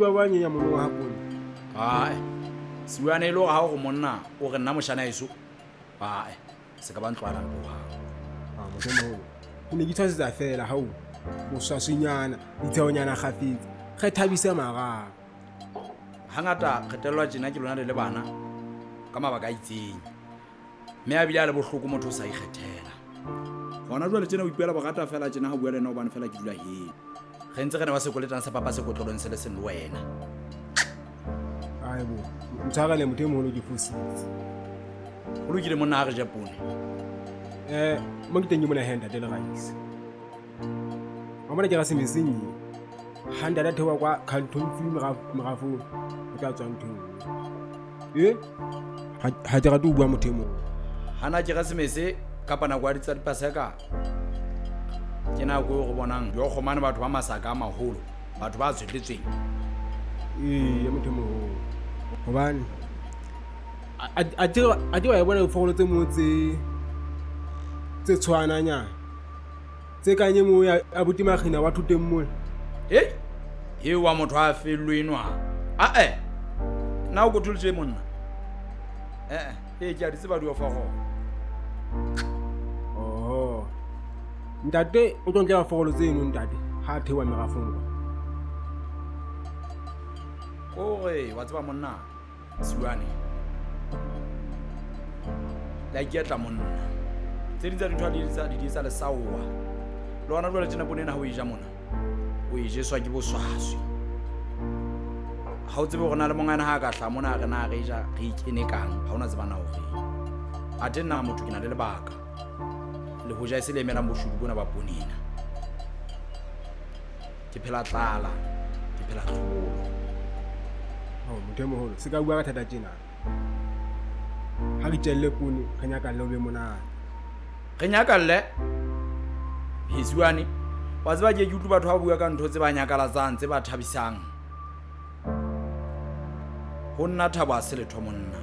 utlwa ba nyenya mono wa hapone. Ae, Siuane e le gore ga o go monna o re nna moshana eso. Ae, se ka ba ntlwaelang hohang. Ah, motho e moholo. Ke ne ke tshwasetsa fela hao. Boswaswinyana, ditshehonyana kgafetsa. Re thabise marang. Hangata re tellwa tjena ke lona le le bana ka mabaka a itseng. Mme a bile a le bohloko motho o sa ikgethela. Hona jwale tjena o ipuela borata fela tjena ha o bua le nna hobane fela ke dula heno. Re ntse re ne wa sekoletana sa papa sekotlolong se le seng le wena. Ai bo, ntshwarele motho e moholo ke fositse. Ho lokile monna ha re je poone. Mo ke teng ke mona he ntate le raise. Wa bona ke ra semeseng e. Ha ntate a theoha kwa Carlton merafong, o tla tswa ntho e nngwe. Ha ke rate ho bua motho e mong. Hana Keresemese kapa nako ya tsa dipaseka ke nako eo re bonang diokgomane batho ba masaka a maholo, batho ba tswetletsweng. Ee, motho e moholo. Hobane a ke wa e bona diphoofolo tse moo tse tshwananyana. Tse kang e mong ya abuti Makgina wa thoteng mole. Hei, eo wa motho a fellwe enwa. Ae, nna o kotholotse monna. Ee, ke a di tseba di ofa gona. Oho. Ntate o tlo ntlela fokolo tseno ntate ha a theoha merafong kwa. Kore wa tseba monna Siuane. La iketla monna. Tse ding tsa dintho di etsa di etsa lesaoa. Le hona jwale tjena poone ena ha o e ja mona, o e jeswa ke boswaswi. Ha o tsebe hore na le mongana ha a ka hlaha mona a re na re ja re ikene kang, ha ona tseba na o reng. Athe nna motho ke na le lebaka. Le hoja e se le emelang boshodu bona ba poone ena. Ke phela tlala, ke phela tlhobolo. Oh, motho e moholo, se ka bua ka thata tjena. Ha re itjelle poone, re nyakalle ho be monate. Re nyakalle? Hesiwane, wa tseba ke ke utlwe batho ba bua ka ntho tse ba nyakalatsang, tse ba thabisang. Ho nna thabo ha se letho monna.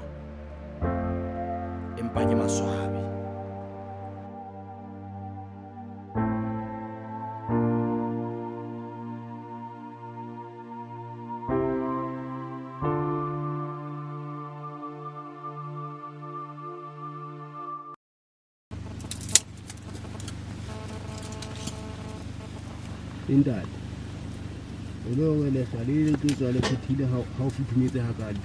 Empa ke maswabi. Ntate, o le hore lehlwa le le tlo tswa le phethile ha o futhumetse hakalo.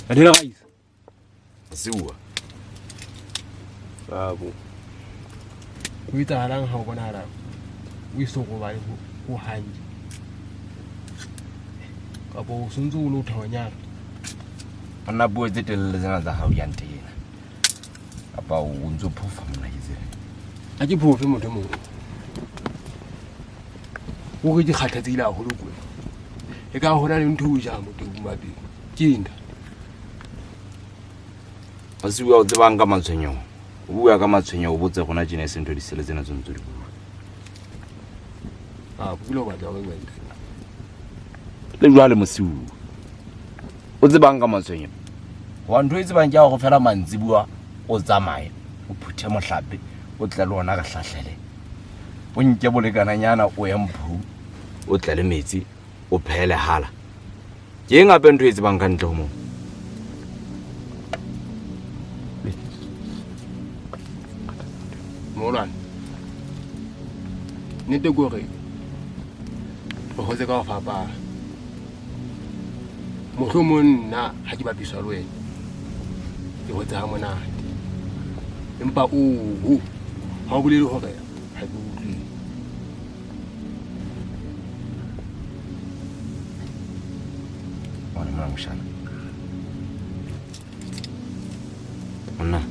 Adela Raisa. Siua. Bravo. O etsahalang ha o bonahala o eso robale ho hantle? Kapa o sontse o lo thaonyana? Monna puo tse telele tsena tsa hao di a ntena. Kapa o ntso phofa monna ke tsebe. Ha ke phofe motho mong. O re ke kgathatsehile haholo ko. E ka hona le ntho o jang mo teng mapeng. Ke eng? Masiu a o tsebang ka matshwenyeho. O bua ka matshwenyeho o botse rona tjena e seng ntho di sele tsena tse ntse di bua. Ah, ke lo batla hore wena. Le jwale Mosiu. O tsebang ka matshwenyeho. Wa ntho e tsebang ke ya hore fela mantsibuwa o tsamaye, o phuthe mohlape, o tle le ona re hlahlele. O nke bolekananyana o ye mphu, o tle le metsi, o phehe lehala. Ke eng hape ntho e tsebang ka ntle ho moo? Moholwane, nnete ke hore re hotse ka ho fapana. Mohlomong nna ha ke bapiswa le wena, ke hotse ha monate. Empa oho, ha o bolele hore ha ke utlwe. Bona mona moshana. Monna,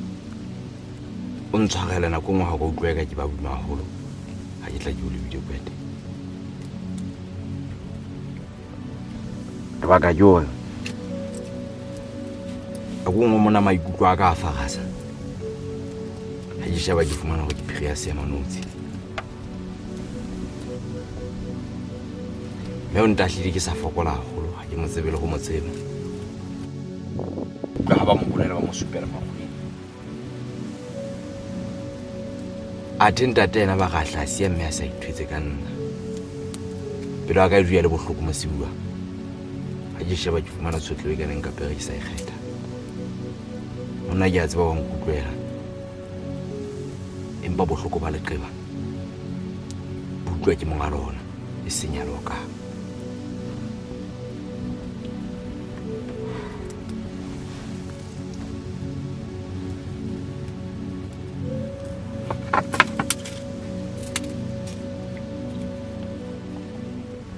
o ntshwarele nako nngwe ha o ka utlwa eka ke ba boima haholo. Ha ke tla ke o lebile kwete. Lebaka ke hore nako nngwe mona maikutlo a ka a farasa. Ha ke sheba ke fumana hore ke phiri ya seemanotshi. Mme o ntahlile ke sa fokola haholo, ha ke mo tsebe le ho mo tseba. Utlwa ha ba mo bolela ba mo supela makgweng. Athe ntate yena ba ga hlasia mme a sa ithwetse ka nna. Pelo ya ka e dula le bohloko mosiuwa. Ha ke sheba ke fumana tshotlo e ka neng ka pere ke sa e kgetha. Monna ke a tseba wa nkutlwela. Empa bohloko ba leqeba bo utlwa ke monga lona e seng ya lokang.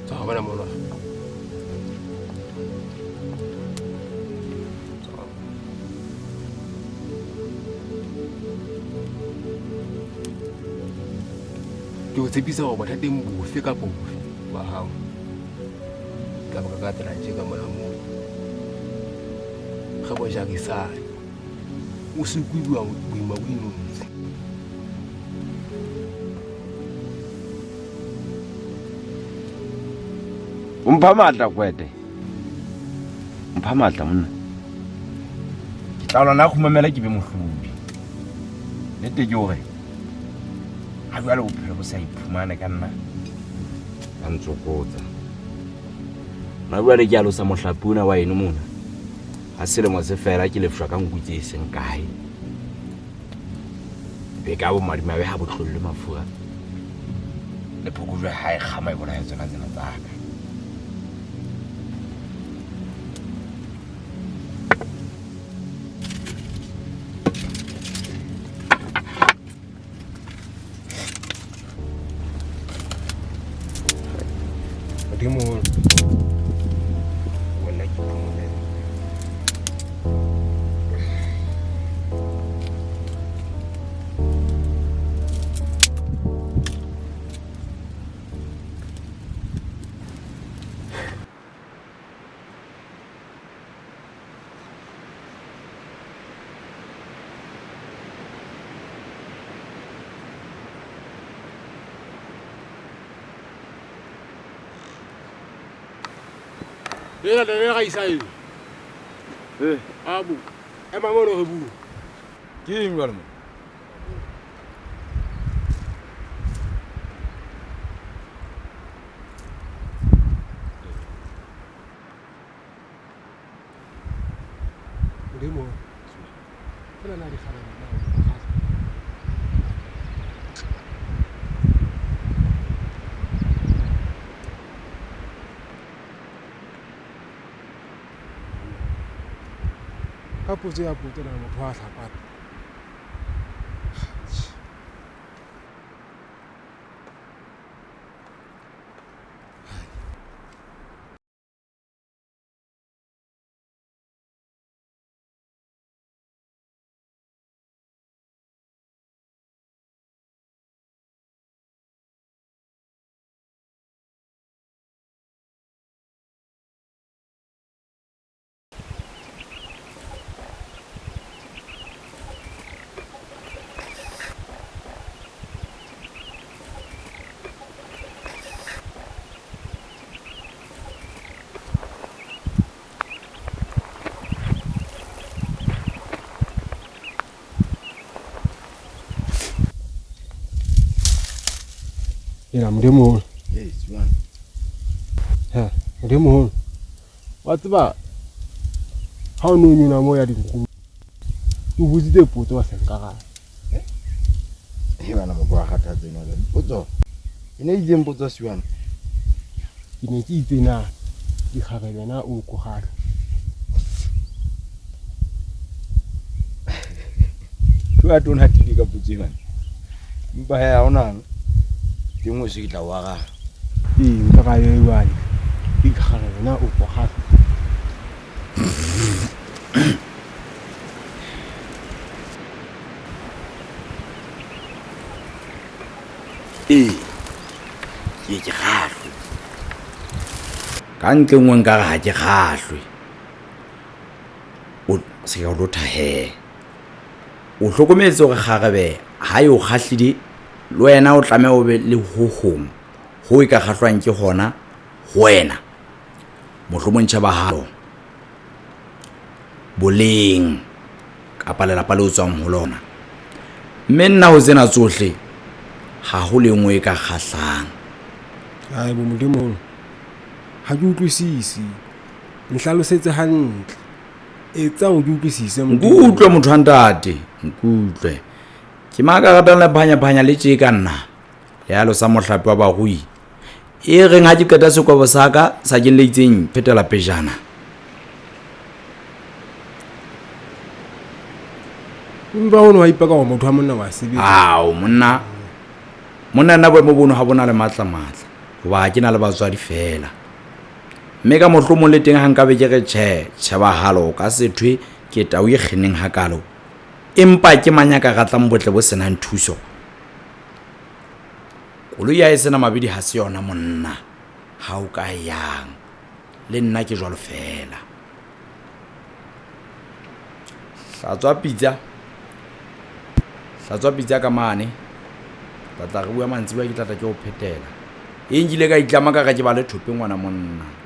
Tswa bona mona. Ke o tshepisa hore bothateng bofe kapa bofe ba hao tla ba ka tsela tje ka mona moo re bo jarisane o se kwe boima bo inotse. O mpha matla kwete. Mpha matla monna. Ke tla lwana kgumamela ke be mohlodi. Nnete ke hore ha jwale bophelo bo sa iphumane ka nna ba ntsokotsa. Nna jwale ke alosa mohlape ona wa eno mona. Ha selemo se fela ke lefshwa ka nku tse seng kae. Be ka bo madimabe ha bo tlollwe mafura. Le phokojwe ha e kgama e bolaya tsona tsena tsa ka. Modimo wena ke phomolele. Lela le ga isa eng? Eh. Abu, ema mono re bue. Ke eng jwale mo? Modimo. Fela na di kgala na. Ka potso ya potso na motho wa hlapata. Ena Modimo. Ee, Siwana. Ha, Modimo. Wa tseba ha o no nyona mo ya dinku. O botsitse potso wa senkara. E bana motho wa kgathatsa ena jwale. Potso. E ne itseng potso Siwana. Ke ne ke itse na dikgarebe na o ko kgahla. Ke wa tona tile ka potso e bana. Empa he ha hona teng o se ke tla o araba. Ee, nka ba e jwale. Dikgarebe na o ko kgahla. Ee, ke ke kgahlwe. Ka ntle nngwe nkare ha ke kgahlwe. O se ka o lotha he. O hlokometse hore kgarebe ha e o kgahlile le wena o tlameha o be le ho hong ho e ka kgahlwang ke hona ho wena. Mohlomong tjhebahalo, boleng kapa lelapa le o tswang ho lona. Mme nna ho tsena tsohle Ha ho le nngwe e ka kgahlang. Ai bo modimo, ha ke utlwisise. Nhlalosetse hantle. Etsa hore ke utlwisise Modimo. Nkutlwe motho wa ntate, nkutlwe. Ke mang a ka ratang lephanya-phanya le tje ka nna? Le alo sa mohlape wa barui. E reng ha ke qeta sekwebo sa ka sakeng le itseng phetela pejana. Empa o ne wa ipaka hore motho wa monna wa sebetsa. Ao monna. Monna nna boemo bono ha bona le matla matla. Hoba ha ke na le batswadi fela. Mme ka mohlomong le teng ha nkabe ke re tjhe, tjhebahalo ka sethwe ke tau e kgeneng hakalo. Empa ke mang ya ka ratlang botle bo senang thuso? Koloi ya e sena mabidi ha se yona monna. Ha o ka yang. Le nna ke jwalo fela. Hlatswa pitsa. Hlatswa pitsa ka mane. Tla tla re bua mantsibuya ke tla tla ke o phetela. E nkile ka itlama ka re ke ba le thope ngwana monna.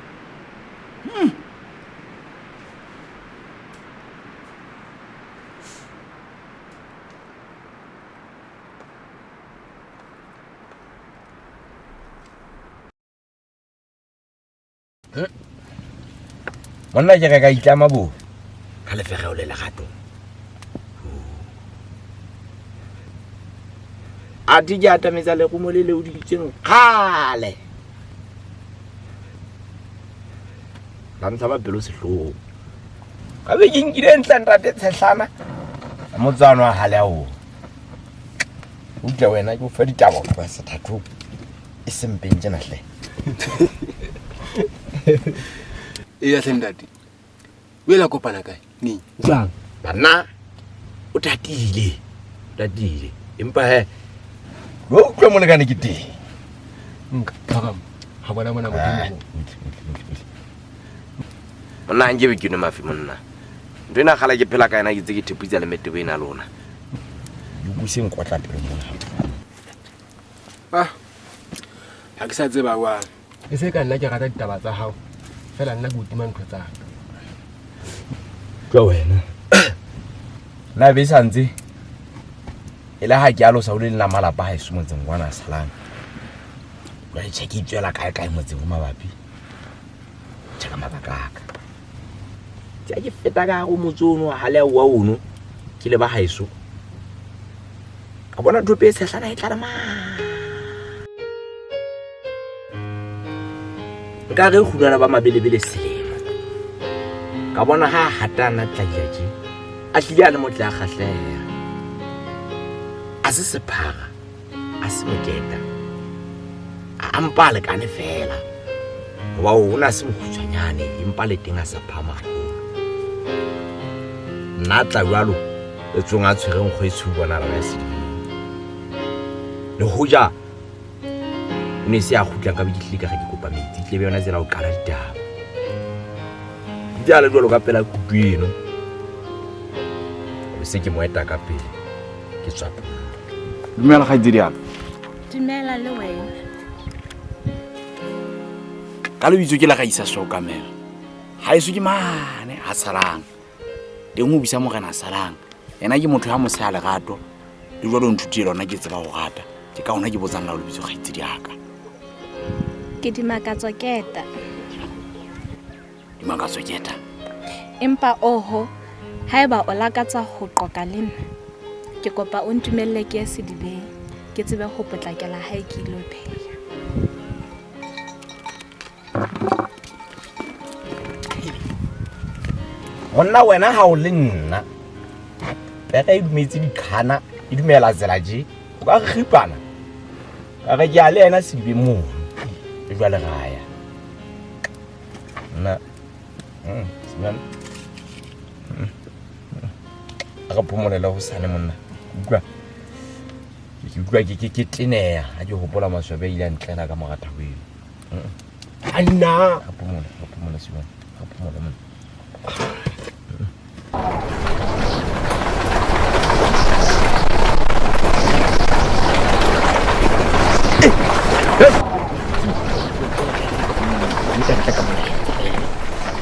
Monna ke re ka itlama bo ka lefereo le lerato. Athe ke atametsa lerumo le leoditsweng kgale. La ntlhaba pelo sehloho. Ka be ke nkile ntle ntate Tshehlana. Motsana wa hale ao. Utlwa wena ke o fa ditaba ho tloha sethathong. E sempeng tjena hle. Eya hle ntate. O ile kopana kae? Neng? Jwang? Banna o tatile. Tatile. Empa he lo utlwa molekane ke teng. Nka phakama. Ha bona mona modimo. Monna nke be ke nwe mafi monna. Ntho ena kgale ke phela ka yena ke tse ke theputsa le metebo ena lona. Dukuse nkotla pelo mona. Ah. Ha ke sa tseba jwang. E se ka nna ke rata ditaba tsa hao. Fela nna ke o tima ntho tsa ka. Tlo wena. Nna be sa ntse e le ha ke alosa o le nna malapa ha eso motseng kwana salang. Jwale tjhe ke itswela kae kae motseng o mabapi. Tjhe ka mabaka a ka. Tjhe ke feta ka hare ho motse ono ha le wa ono ke le ba haeso. Ka bona thope e tshehlana e tlala mane. Nka re kgulwana ba mabelebele selemo. Ka bona ha hatana tlaila tje. A hlile a le motle a kgahleha. A se sephara, a se moketa. A mpa a lekane fela. Hoba o na se mokgutshwanyane empa le teng a sa phahama haholo. Nna tla jwalo e tsong a tshwere nkgo e tshweu bonahala ba ya sedibeng. Le hoja o ne se a kgutlang ka be ke hlile ka re ke kopa metsi, tle be yona tsela ho qala ditaba. Ntse a le jwalo ka pela kutu eno. Be se ke mo eta ka pele ke tswa puo. Dumela kgaitsedi ya ka. Dumela le wena. Ka lebitso ke la ga isa Sokamela. Haeso ke mane ha salang. Teng o bisa morena salang. Yena ke motho ya mose a lerato. Le jwalo nthutile lona ke tseba ho rata. Ke ka hona ke botsang la ho lebitso kgaitsedi ya ka. Ke Dimakatso Keta. Dimakatso Keta. Empa oho, haeba o lakatsa ho qoka le nna, ke kopa o ntumelle ke ye sedibeng, ke tsebe ho potlakela hae ke ilo pheha. Monna wena ha o le nna. Pere e dumetse dikhana, e dumela tsela je. O ka re kgipana. Ka re ke a le yena sedibeng mono. E jwale ra ya. Nna. Simane. A re phomolele hosane monna. Utlwa. Ke utlwa ke teneha ha ke hopola maswabi a ile a ntlela ka mora thabo eno. Anna. Re phomole Simane. Re phomole monna.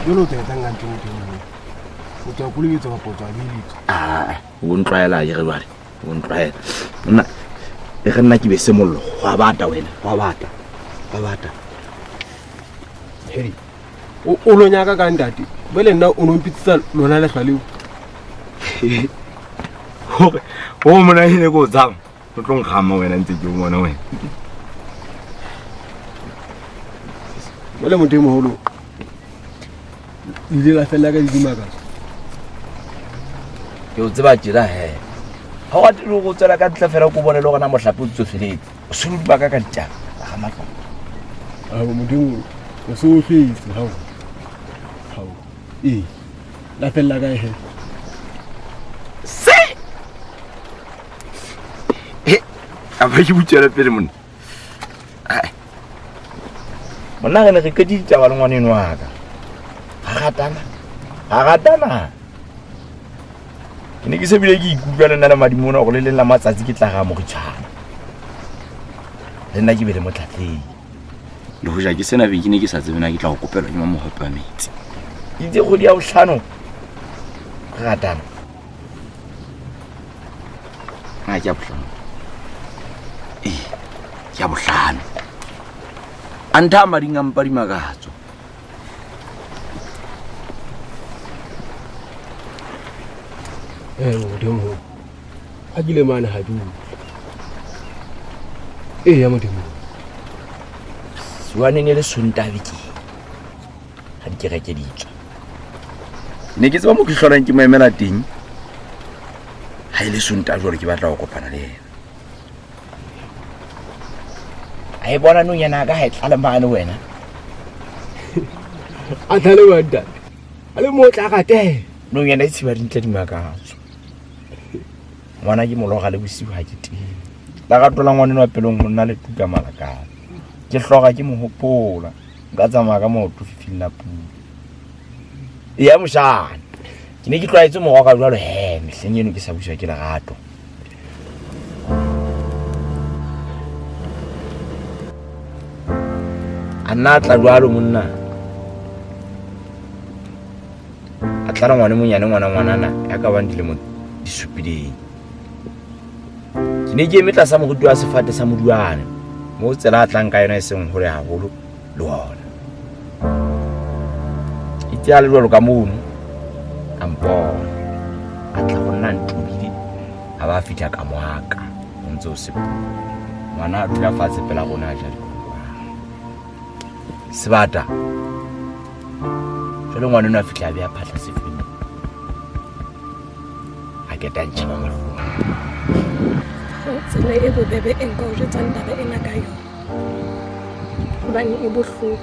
Jwale o tla etsang ka ntho e nngwe? O tswa kolobetso kapa o tswa beletswa? Ah, o ntlwaela ke re jwale. O ntlwaela. Monna. E re nna ke be se mollo. Go a bata wena, go a bata. Go a bata. Hei. O lo nyaka ka ntate. Bele nna o no mpitsisa lona lehlwa leo. Hore o mona ene ko tsama. O tlo nkgama wena ntse ke o bona wena. Bele motho e moholo. Le ile la fella ka didimakatso. Ke o tseba tjena he. Ha o rate le go tswela ka ntle fela ko bone le gona mohlape o tsofelletse. O se o baka ka ditaba. Ga matlo. A bo modimo o se o hlwetse hao. Hao. Ee. La fella kae he? Se! He, a ba ke butswela pele monna. Ai. Monna re ne re qetile ditaba le ngwaneno wa ka. Ra ratana. Ra ratana. Ke ne ke se bile ke ikutlwa le nna le madimona gore le leng la matsatsi ke tla ga moritshwana. Le nna ke be le motlatleng. Le hoja ke sena be ke ne ke sa tsebe na ke tla go kopelwa ke mamogope wa metsi. Itse kgwedi ya bohlano re ratana. Na ke ya bohlano. Ee, ke ya bohlano. A ntha mading a mpa dimakatso. Ee, modimo. Ha ke le mane ha di utlwe. Ee ya modimo. Jwaneng e le Sontaha bekeng ha dikereke di tswa. Ne ke tseba mo ke hlolang ke mo emela teng. Ha e le Sontaha jwalo ke batla ho kopana le yena. A e bona nonyana ya ka ha e tlale mane wena. A tlale wa ntate. A le mo tla rate. Nonyana e tshiba dintle dimakatso. Ngwana ke mologa le bosiu ha ke teng. Lerato la ngwaneno wa pelong ho nna le tuka malakana. Ke hloka ke mo hopola. Nka tsamaya ka maoto fifing la pula. Eya moshana. Ke ne ke tlwaetse mokgwa ka jwalo he mehleng eno ke sa buswa ke lerato. A nna a tla jwalo monna. A tla re ngwane monyane ngwana ngwanana ya ka bang dilemo di supileng. Ke ne ke eme tlasa moriti wa sefate sa moduane mo tsela a tlang ka yona e seng hole haholo le ona. Itse a le jwalo ka mono a mpona. A tla go nna ntobile a ba fihla ka moaka o ntse o se ngwana a dula fatshe pela rona a ja dikolokwana. Sebata jwale ngwana ono a fihla a beya phatla sefeng a keta ntšheba mahlong. Tsela e bobebe e nka o jwetsang taba ena ka yona hobane e bohloko.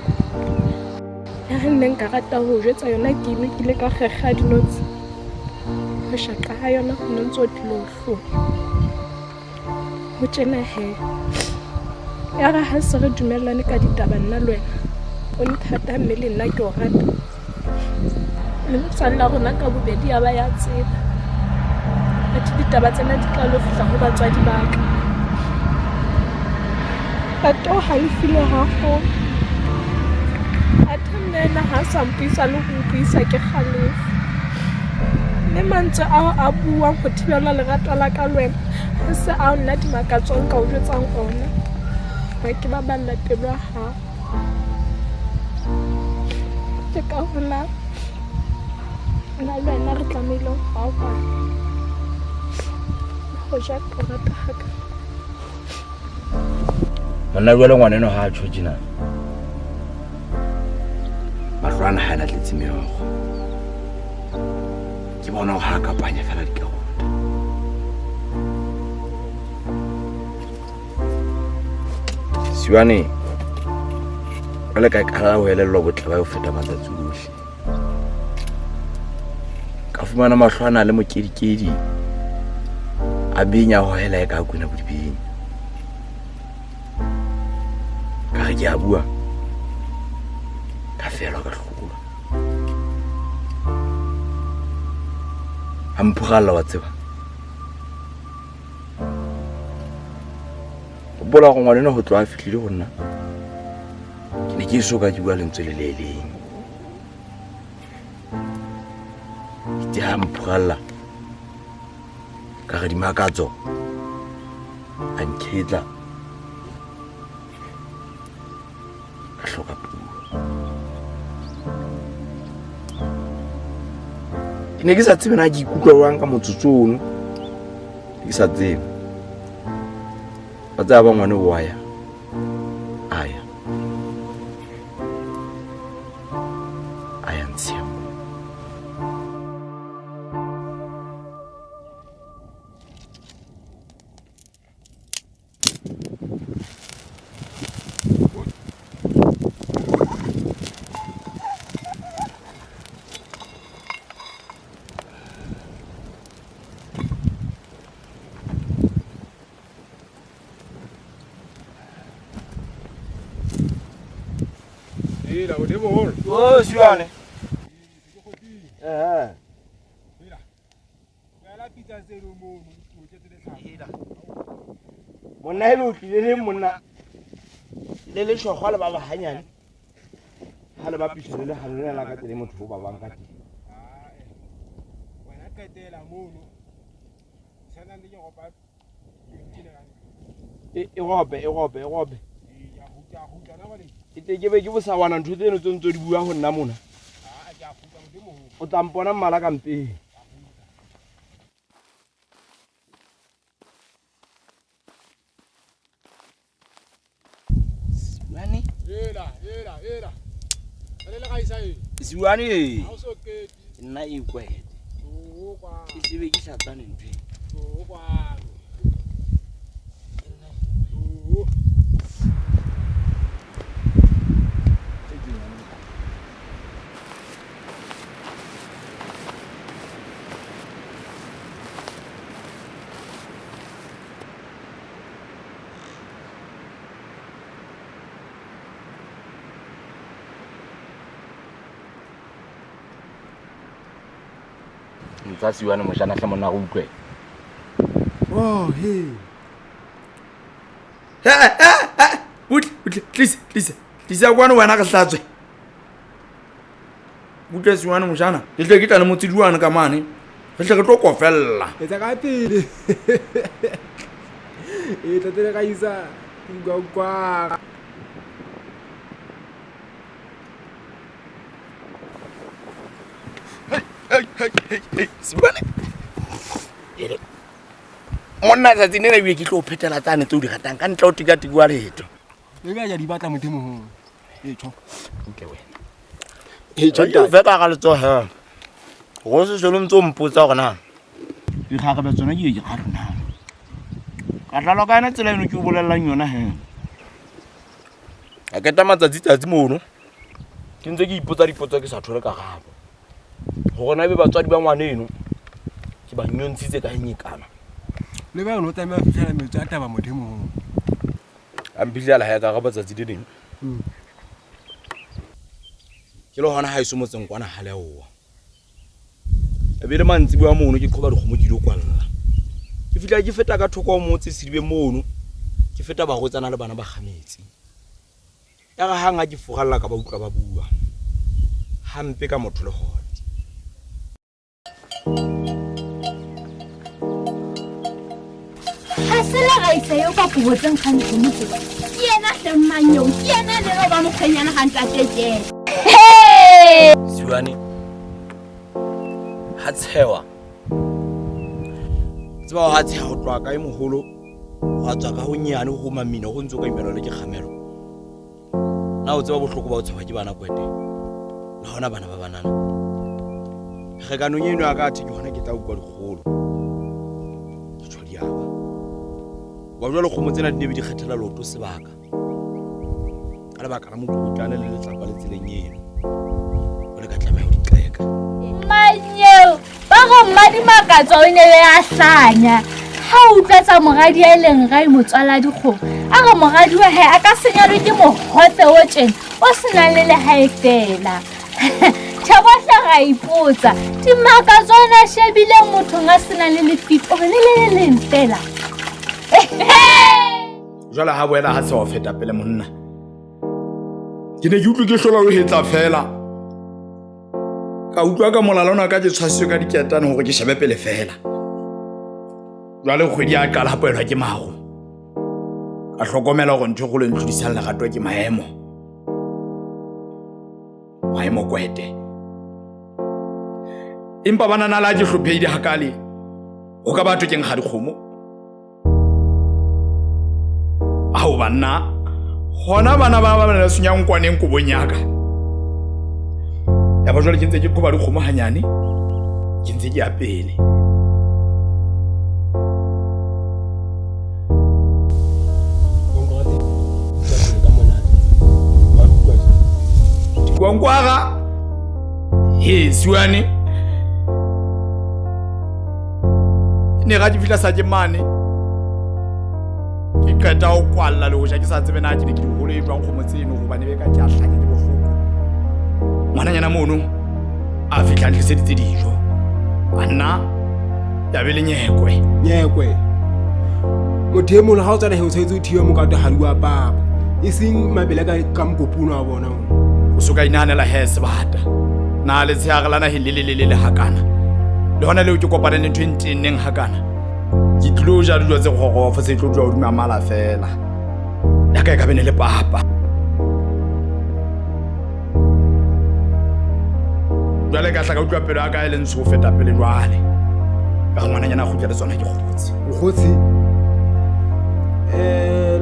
Ya re nne nka rata ho jwetsa yona ke ime ke ile ka kgekga dinotshi. Ho shaqa ha yona ho no ntso tlilo hlola. Ho tjena he. Ya re ha se re dumellane ka ditaba nna le wena. O nthata mme le nna ke o rata. Le metswalle ya rona ka bobedi ya ba ya tseba. Athe ditaba tsena di tla lo fihla ho batswadi ba ka. Ntate o halefile haholo. Athe mme ena ha sa mpuisa le ho mpuisa ke kgalefo. Mme mantswe ao a buang ho thibela lerato la ka le wena ha se ao nna dimakatsong ka o jwetsang ona. Ba ke ba balla pelo ya hao. Ke ka hona nna le wena re tlamehile ho kgaohana. Hoja ke o rata haka. Monna jwale ngwaneno ha a tjho tjena. Mahlo ana ha a na tletse meokgo. Ke bona hore ha a kapanya fela dikarota. Siwane, jwale ka qala ho elellwa botle ba ho feta matsatsi ohle. Ka fumana mahlo ana le mokedikedi a benya ho hela e ka kwena bodibeng. Ka re ke a bua, ka felwa ka hlolwa. A mphuralla wa tseba. Hopola hore ngwaneno ho tloha a fihlile ho nna. Ke ne ke eso ka ke bua lentswe le le leng. Itse ha mphuralla ka re dimakatso. A nkhetla. Ka hloka puo. Ke ne ke sa tsebe na ke ikutlwa jwang ka motsotso ono. Ke sa tsebe. Ba tsaya ba ngwane wa ya. A ya. A ya ntshiya moo. Hela, o moholo. O Siwane. Eh. Hela. Tlohela pitsa tseno mono, o tletse letlhaka. Monna ebe o tlile le monna le leshokgwa le ba bahanyane. Ha le bapiswa le lehano lena la ka tsela e motho o ba bang ka teng. Wena qetela mono. Sanang le ke ropa 20 rand. E rope, e rope, e rope. Ya kgutla, kgutla na jwale. E te ke be ke bosawana ntho tseno tse ntse di bua ho nna mona. Ah, ke a kgutla motho moholo. O tla mpona mmala ka mpeng. Siwane. Hela, hela, hela. Le le ga isa e. Siwane. Ha o so qete. Nna e kwete. O kwa. Ke sebe ke sa tswane ntho e. O kwano. O. Ntsa Siwane mojana hle monna go utlwe. Oh, he. Butle, butle, tlisa, tlisa. Tlisa kwano wena re hlatswe. Butle Siwane mojana. Ke tle ke tla le motsiduane ka mane. Re tle re tlo kofella. Etsa ka pele. E tla tle ga isa kwa kwa. Siwane. Ele. Monna tsatsi lena ebile ke tlo o phetela tsane tseo di ratang ka ntle ho tikatiko wa letho. Le ka ya di batla motho moholo. E tjho. Butle wena. E tjho Ke fe ka ga letsoho. Go se jalo ntse o mpotsa hore na dikgarebe tsona ke di kgare na. Ka tlalwa ka yona tsela eno ke o bolellang yona he. A keta matsatsi tsatsi mono. Ke ntse ke ipotsa dipotso ke sa thole karabo. Hore na ebe batswadi ba ngwana eno ke ba nyontshitse ka nyekana. Le ba o tlameha ho fihlela metso a taba motho moholo. A mphihlela ha ya ka ga tsatsi le leng. Ke le hona ha eso motseng kwana ha leoa. E be le mantsiboya mono ke qhoba dikgomo ke ilo kwalla. Ke fihla ke feta ka thoko ho motse sedibeng mono. Ke feta barwetsana le bana ba kgametsi. Ya re hang ha ke furalla ka ba utlwa ba bua. Hampe ka motho le hona. Ha se le raisa eo ka kobo tse nkgang dikgomo tse. Ke yena hle mmang eo, ke yena le eo ba mokgwenyana ha ntate kene. Siwane. Ha tshewa. Tseba ha tshewa ho tloha kae moholo, wa tswa ka ho nyane ho mamina ho ntso ka imelwa le ke kgamelo. Na o tseba bohloko ba ho tshaba ke bana kwete. Le hona bana ba banana. Re ka nong eno ya ka athe ke hona ke tla utlwa dikgolo. Ke tjho diaba. Wa jwale kgomo tsena di ne be di kgethela leoto sebaka. Ka lebaka la mokotlana le letlapa le tseleng eno. O le ka tlameha ho di qeka. Manyeo, ba re mmadimakatso o ne be a hlanya. Ha o utlwa tsa moradi ya leng rae motswala dikgomo. A re moradi wa hae a ka senyalwe ke mohofe o tjena, o senang le lehae fela. Tjhe bohle ra ipotsa, dimakatso ona shebile mothong a senang le lefito hore le le le leng fela. Jwale ha boela ha se wa feta pele monna. Ke ne ke utlwe ke hlola ho hetla fela. Ka utlwa ka molala ona ka ke tshwasitswe ka diketane hore ke shebe pele fela. Jwale kgwedi ya qala ha poelwa ke maru. Ka hlokomela gore ntho e kgolo e ntlhodisang lerato ke maemo. Maemo kwete. Empa banana la ke hlopheile hakale. Ho ka batho ke nkga dikgomo. Ao banna, hona bana ba ba na senyang kwaneng kobong ya ka. Ya ba jwale ke ntse ke qhoba dikgomo hanyane, ke ntse ke ya pele. Kwankwara he siwane ne ga ke fihla sa ke mane ke qeta ho kwalla le ho ja ke sa tsebe na ke ne ke di hole e jwang kgomo tseno hobane be ka ke a hlanya ke bohloko. Ngwananyana mono a fihla a ntliseditse dijo. Banna ya be le nyekwe. Nyekwe. Motho e mong ha o tswa naheng o tshwanetse o thibe mokato ha di wa papa. E seng mabele ka ka mokopuno wa bona. O so ka inahanela he sebata. Na letshehare la naheng le le lelele hakana. Le hona leo ke kopane le ntho e ntenneng hakana. Ke tlilo ja dijo tse kgorofo se tlo dula hodima mala fela. Ya ka e ka bene le papa. Jwale ka hla ka utlwa pelo ya ka e le ntsho ho feta pele jwale. Ka re ngwananyana a kgutla le tsona ke kgotse. Mokgotsi.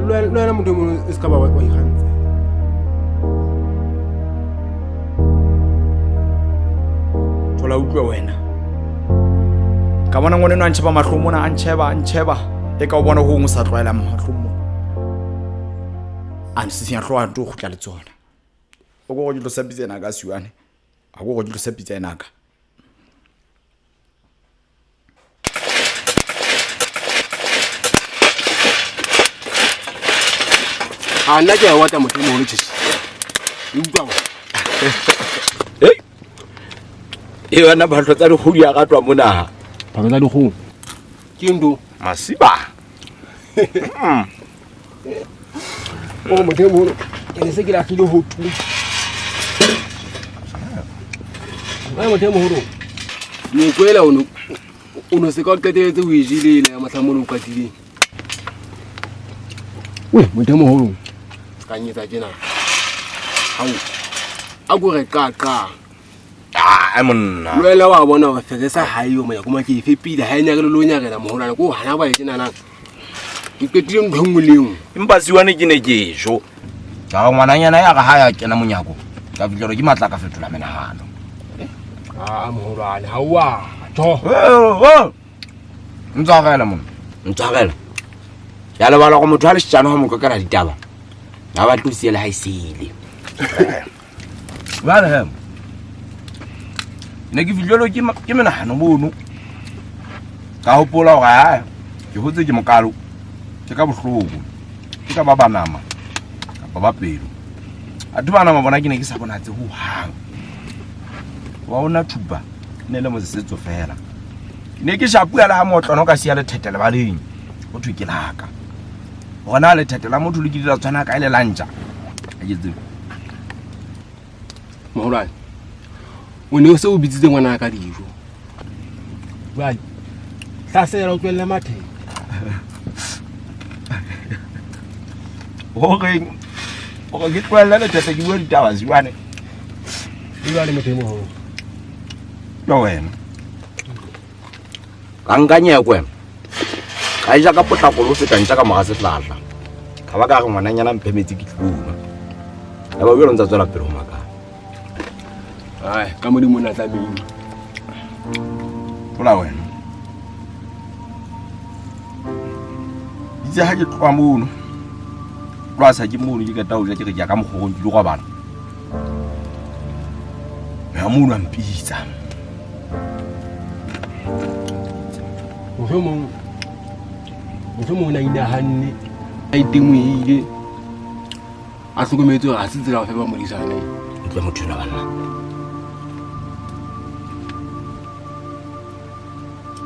Le wena motho e mong o se ka ba wa ikgantsha. Thola utlwe wena. Ka bona ngwaneno a ntjheba mahlong mona, a ntjheba, a ntjheba. E ka o bona ho hong o sa tlwaelang mahlong mona. A nsisinya hlooho a nto kgutla le tsona. O ko go ke tlosa pitsa ena ka siwane. A ko go ke tlosa pitsa ena ka. A nna ke a wata motho e moholo tjhetjhe. E utlwa wa. Hey. E yona phahlo tsa dikgoho di a ratwa mona. Phahlo tsa dikgoho. Ke ntho. Masiba. O motho e moholo. Ke ne se ke lahlile ho tu. Ai motho e moholo. Nyekwela o no se ka o qetelletse o e jele ele ya mohla mono o qatileng. We motho e moholo. Ka nyetsa tjena. Hao. A ko re qa qa. Ah, monna. Le wena wa bona hore feresa ha eyo monyako ma ke e fepile ha e nyarele le o nyarela moholwane ko hana ba e tjenana. Ke qetile ntho e nngwe le e nngwe. Empa siwane ke ne ke jo. Ka re ngwananyana ya re ha ya kena monyako, ka fihlelwa ke matla ka fetola menahano. Ah, moholwane ha o a tjho. Ntshwarela monna, ntshwarela. Ya lebala gore motho a leshano ha mo qoqela ditaba. Ha ba tlo siela ha e sele. Jwale he, ne ke fihlelwe ke menahano mono. Ka hopola hore hae ke hotse ke mokalo, ke ka bohloko, ke ka ba banama kapa ba pelo. Athe banama bona ke ne ke sa bonatse ho hang. Wa ona thupa ne le mosetso fela. Ke ne ke shapuwa le ha mootlwana o ka siya lethete lebaleng. Ho thwe ke laka. Hore na lethete la motho le kile la tshwana kae le la ntja. Ha ke tsebe. Moholwane, o ne o se o bitsitse ngwana ka dijo. Jwale, hlasela o tlohelle matheka. Horeng, hore ke tlohelle lethete ke bue ditaba jwale. Jwale motho e moholo. Ke wena. Ka nka nyekwe. Ka e ja ka potlako le ho feta ntja ka mora sehlahla. Ka ba ka re ngwananyana mphe metsi ke tlilo nwa. Ya ba jwale o ntsa tswela pele ho makala. Ai, ka Modimo o ne a tlamehile. Thola wena. Itse ha ke tloha mono. Tloha sa ke mono ke qeta ho ja ke re ke ya ka mokgorong ke lo robala. Ya mono a mpitsa. Mohlomong o ne a inahanne, a itemohile, a hlokometse hore ha se tsela ho fepa modisana. Utlwa motho enwa banna.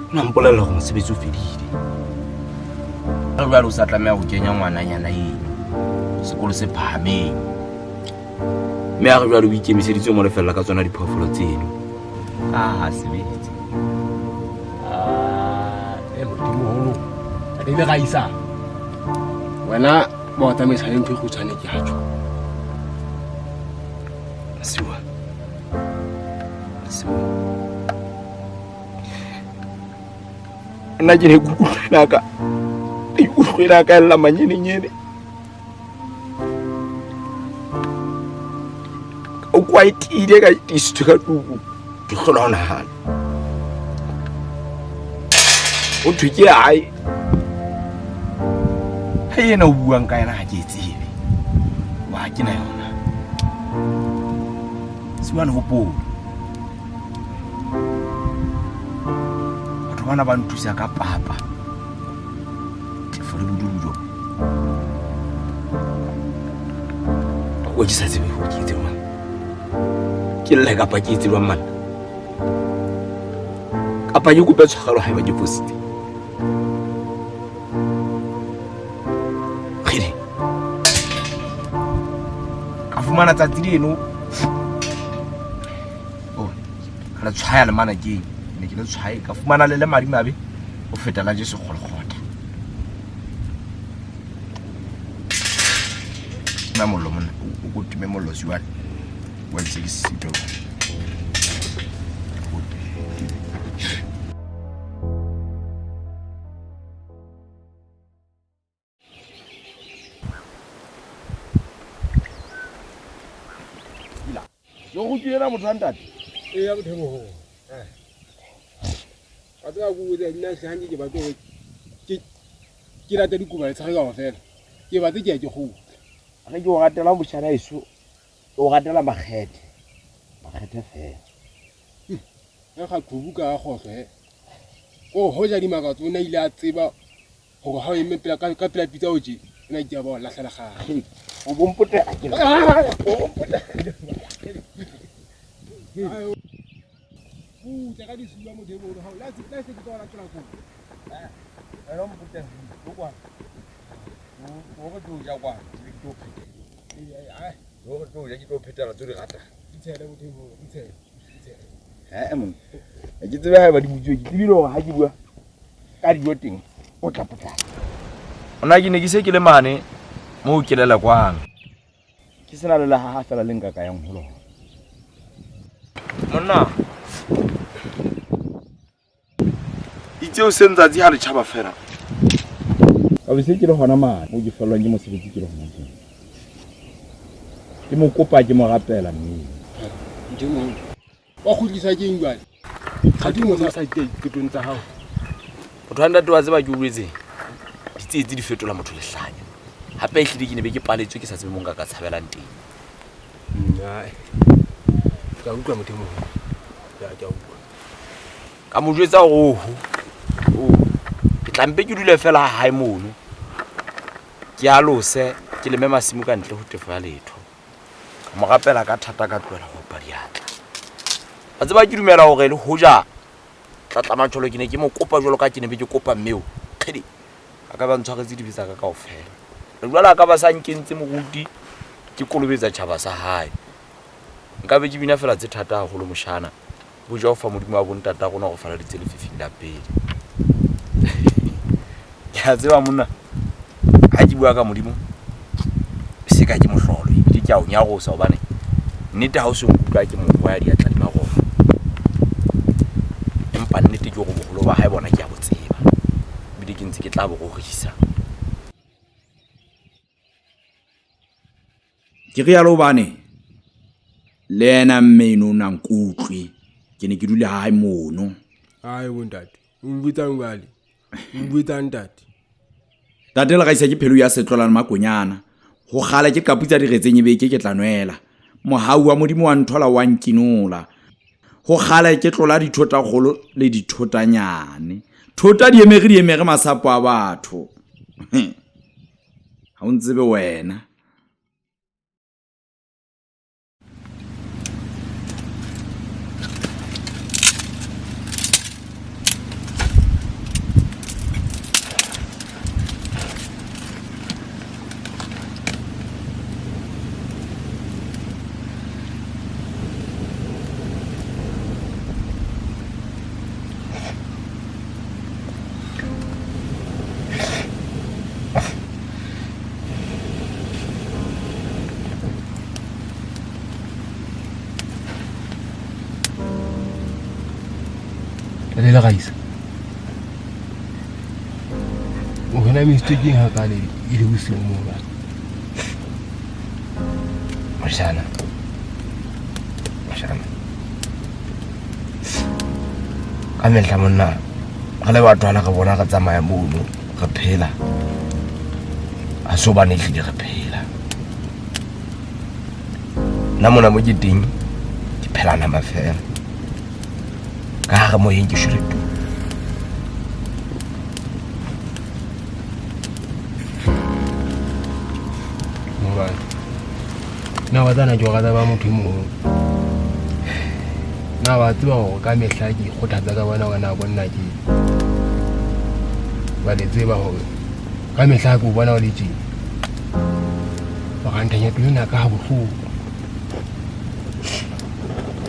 O na mpolella hore mosebetsi o fedile. Jwale o sa tlameha ho kenya ngwananyana eno sekolo se phahameng. Mme a re jwale o ikemiseditse ho mo lefella ka tsona diphoofolo tseno. Ka ha sebetse. Modimoholo, re ile ra isa. Wena Ba o tsamaisa le ntho e kgutshwane ke a tjho. Masiwa. Masiwa. Nna ke ne ke utlwela ka ke utlwela ka ella manyenenyene. Ka ukwa e tiile ka tiisitswe ka tuku. Ke hlola ho nahana. Ho thwe ke hae. Ha ena o buang ka yena ha ke e tsebe. Wa ke na yona. Siwane hopola. Batho bana ba nthusa ka papa. Tefo le bodulo. O ke sa tsebe hore ke etse jwang. Ke lle kapa ke etse jwang man. Kapa ke kope tshwarelo haeba ke fositse. Kgidi. Ka fumana tsatsi leno. Oh, ka le tshwaya le mana keng. Ne ke le tshwaye ka fumana le le madimabe ho feta la Jesu kgolokgotha. Tima mollo monna, o ko time mollo siwane. Wa itse ke sitwa. Yo go tswela motho wa ntate. Ee, ya motho moholo. Wa tseba ko botsa nna hle hanke ke batle hore ke late dikoba le tshege kaofela. Ke batle ke ya ke kgutla. Re ke o ratela moshana eso, o ratela makgethe. Makgethe fela. Re ga qhubu ka kgohlo he. Ko hoja dimakatso o ne a ile a tseba hore ha o eme pela ka pela pitsa o tje, o ne a ke a ba o lahlela kgale. O bompota ke. O bompota. Butle ka disuwa motho e boholo hao. La se ke tlo latela ko. Wena o mpota o kwana. O re tlo ja kwana, ke tlo phetela. O re tlo ja ke tlo phetela tse di ratang. Ditshele motho e boholo, ditshele. Ditshele. Eh mong. Ha ke tsebe haeba di butsuwe, ke tsebile hore ha ke bua ka dijo teng o tla potlaka. Nna ke ne ke se ke le mane moo ke lelekwang. Ke sena le lehaha fela le nka ka yang ho lona. Monna, itse o seng tsatsi ha le tjhaba fela. Ka be se ke le hona mane moo ke fellwang ke mosebetsi ke le hona teng. Ke mo kopa ke mo rapela mme. Modimo wa kgutlisa keng jwale? Ga di mo sa diqetong tsa hao. Motho wa ntate wa tseba ke utlwetseng. Ditsietsi di fetola motho lehlanya. Hape ehlile ke ne be ke paletswe ke sa tsebe mo nka ka tshabelang teng. Nna ke a utlwa motho e moholo. Ke a utlwa. Ka mo jwetsa hore oho. Oh, ke tla mpe ke dule fela ha hae mono. Ke alose ke leme masimo ka ntle ho tefo ya letho. Ka mo rapela ka thata ka tlohela ho opa diatla. Wa tseba ke dumela hore le hoja tlatlamatjholo ke ne ke mo kopa jwalo ka ke ne be ke kopa mmeo. Kgedi, a ka ba ntshwaretse dibe tsa ka kaofela. Le jwale a ka ba sa nkentse moruti ke kolobetsa tjhaba sa hae. Nka be ke bina fela tse thata haholo moshana. Bo Jehova Modimo wa bontata rona o re faladitse lefifing la pele. Ke a tseba monna, ha ke bua ka Modimo se ka ke mohlolo ebile ke a o nyarosa hobane nnete ha o se nkutlwa ke mokgwa ya diatla di maroma. Empa nnete ke hore boholo ba hae bona ke a bo tseba ebile ke ntse ke tla bo rorisa. Ke rialo hobane le yena mme eno o na nkutlwe. Ke ne ke dule hae mono. Ai bo ntate, o mbitsang jwale? O mbitsang ntate? Ntate le gaisa ke phelo ya setlola le makonyana. Ho kgale ke qaputsa diretseng ebe ke ke tla nwela. Mohau wa Modimo wa nthola wa nkinola. Ho kgale ke tlola dithota kgolo le dithota nyane. Thota di emere di emere masapo a batho. Ha o ntsebe wena. Ntate Leraisa, o re namisitswe keng hakale e le bosiu moo bana? Moshana. Moshana. Ka mehla monna re le bathwana re bona re tsamaya mono re phela. Ha se hobane ehlile re phela. Nna mona mo ke teng ke phela nama fela. Ka hare moyeng ke shwele tu. Mobane. Na wa tsana ke o rata ba motho e moholo. Na wa tseba hore ka mehla ke ikgothatsa ka bona hore na bonna ke ba le tseba hore ka mehla ke o bona o le tjena. O ranthanya pelo ena ka ha bohloko.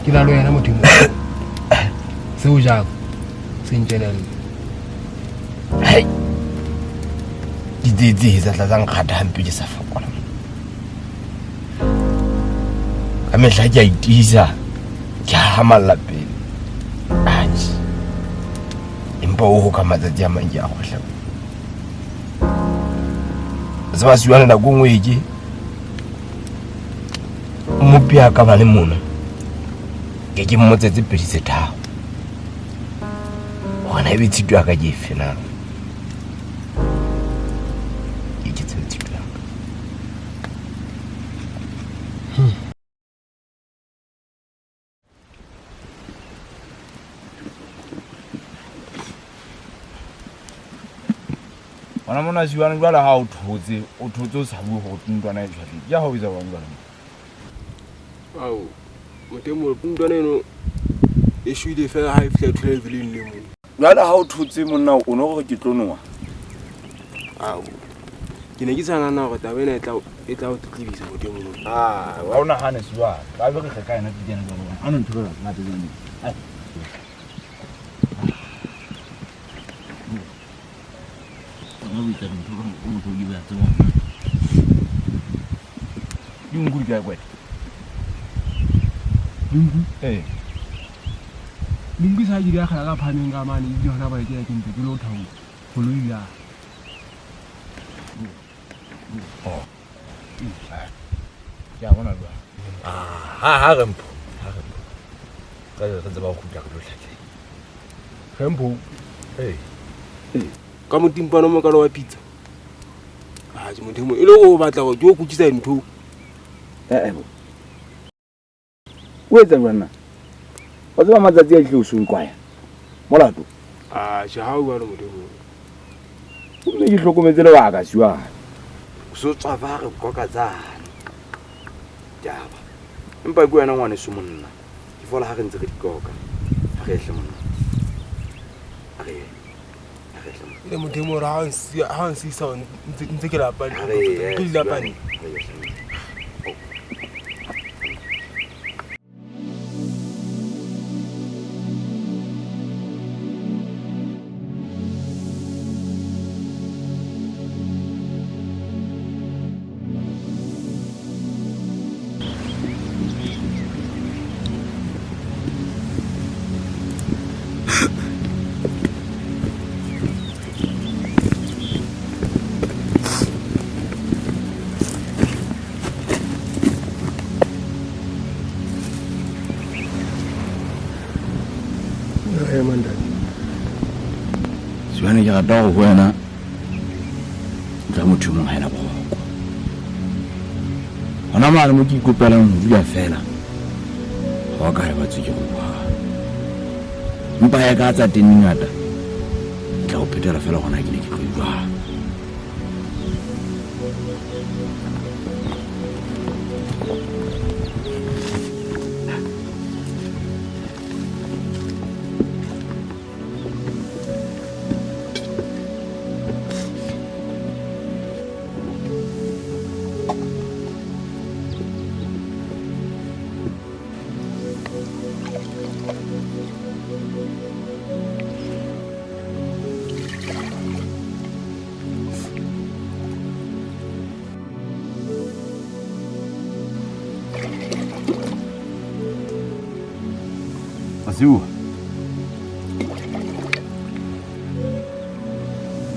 Ke na le wena motho e moholo. Seo jang se nkenelle. Hai. Ditsietsi tsa tla tsa nkgata hampe ke sa fokola. Ka mehla ke a itiisa, ke hahamalla pele. Atjhe. Empa o ho ka matsatsi a mang ke a kgohla. Tseba siwana nako e nngwe e ke mmopi a ka ba le mona ke ke mmotse tse pedi tse tharo hore na ebe tshito ya ka ke efe na. Ke ke tsebe tshito ya ka. Hona mona Siwane jwale ha o thotse, o thotse o sa bue hore ntwana e tshware. Ke ha o etsa jwang jwale? Ao, motho ntwana eno e shwele fela ha e fihla e thola leveleng le moo. Jwale ha o thotse monna o no re ke tlo noa. Ao, ke ne ke sa nahana hore taba ena e tla e tla o tletlebisa motho e mong. Ah, wa o nahane Siwane. Ba be re tle ka yena pitjana jwalo. A no ntho ka ngata jwang. Ai. Dinku di kae kwete? Dinku? Ee. Dinku sa di akgela ka phameng ka mane ebile hona ba ke ke ntse ke lo thabo koloi ya. Oh. Ke a bona jwang. Ah, ha ha re mpho. Ha re mpho. Ka re tseba ho kgutla re lo hlatleng. Re mpho. Ee. Ka motimpano mo kalo wa pitsa. Ah, ke motho e le o batla go ke o kutsisa ntho. Eh eh. O etsa jwang na? Wa tseba matsatsi a tle o sonkwaya. Molato. Ah, je ha o bua le motho. Mme ke hlokometse lebaka Siwane. O so tswafa re koka tsane. Taba. Empa ke wena ngwaneso monna. Ke fola ha re ntse re di koka. Ha re ehle monna. Ha re ye. Ha re ehle monna. Le motho e moro ha o nsisa ntse ke lapa. Ha re ye. Ke lapane. Ha re ye hle monna. Siwane ke rata hore ho wena o tla motho e mong ha ena boroko. Hona mane mo ke ikopelang ho dula fela. Ha wa ka ya batse ke go bua. Empa ya ka tsa teng di ngata. Ke tla go phetela fela gona ke ne ke tlo e jwang. Masiu.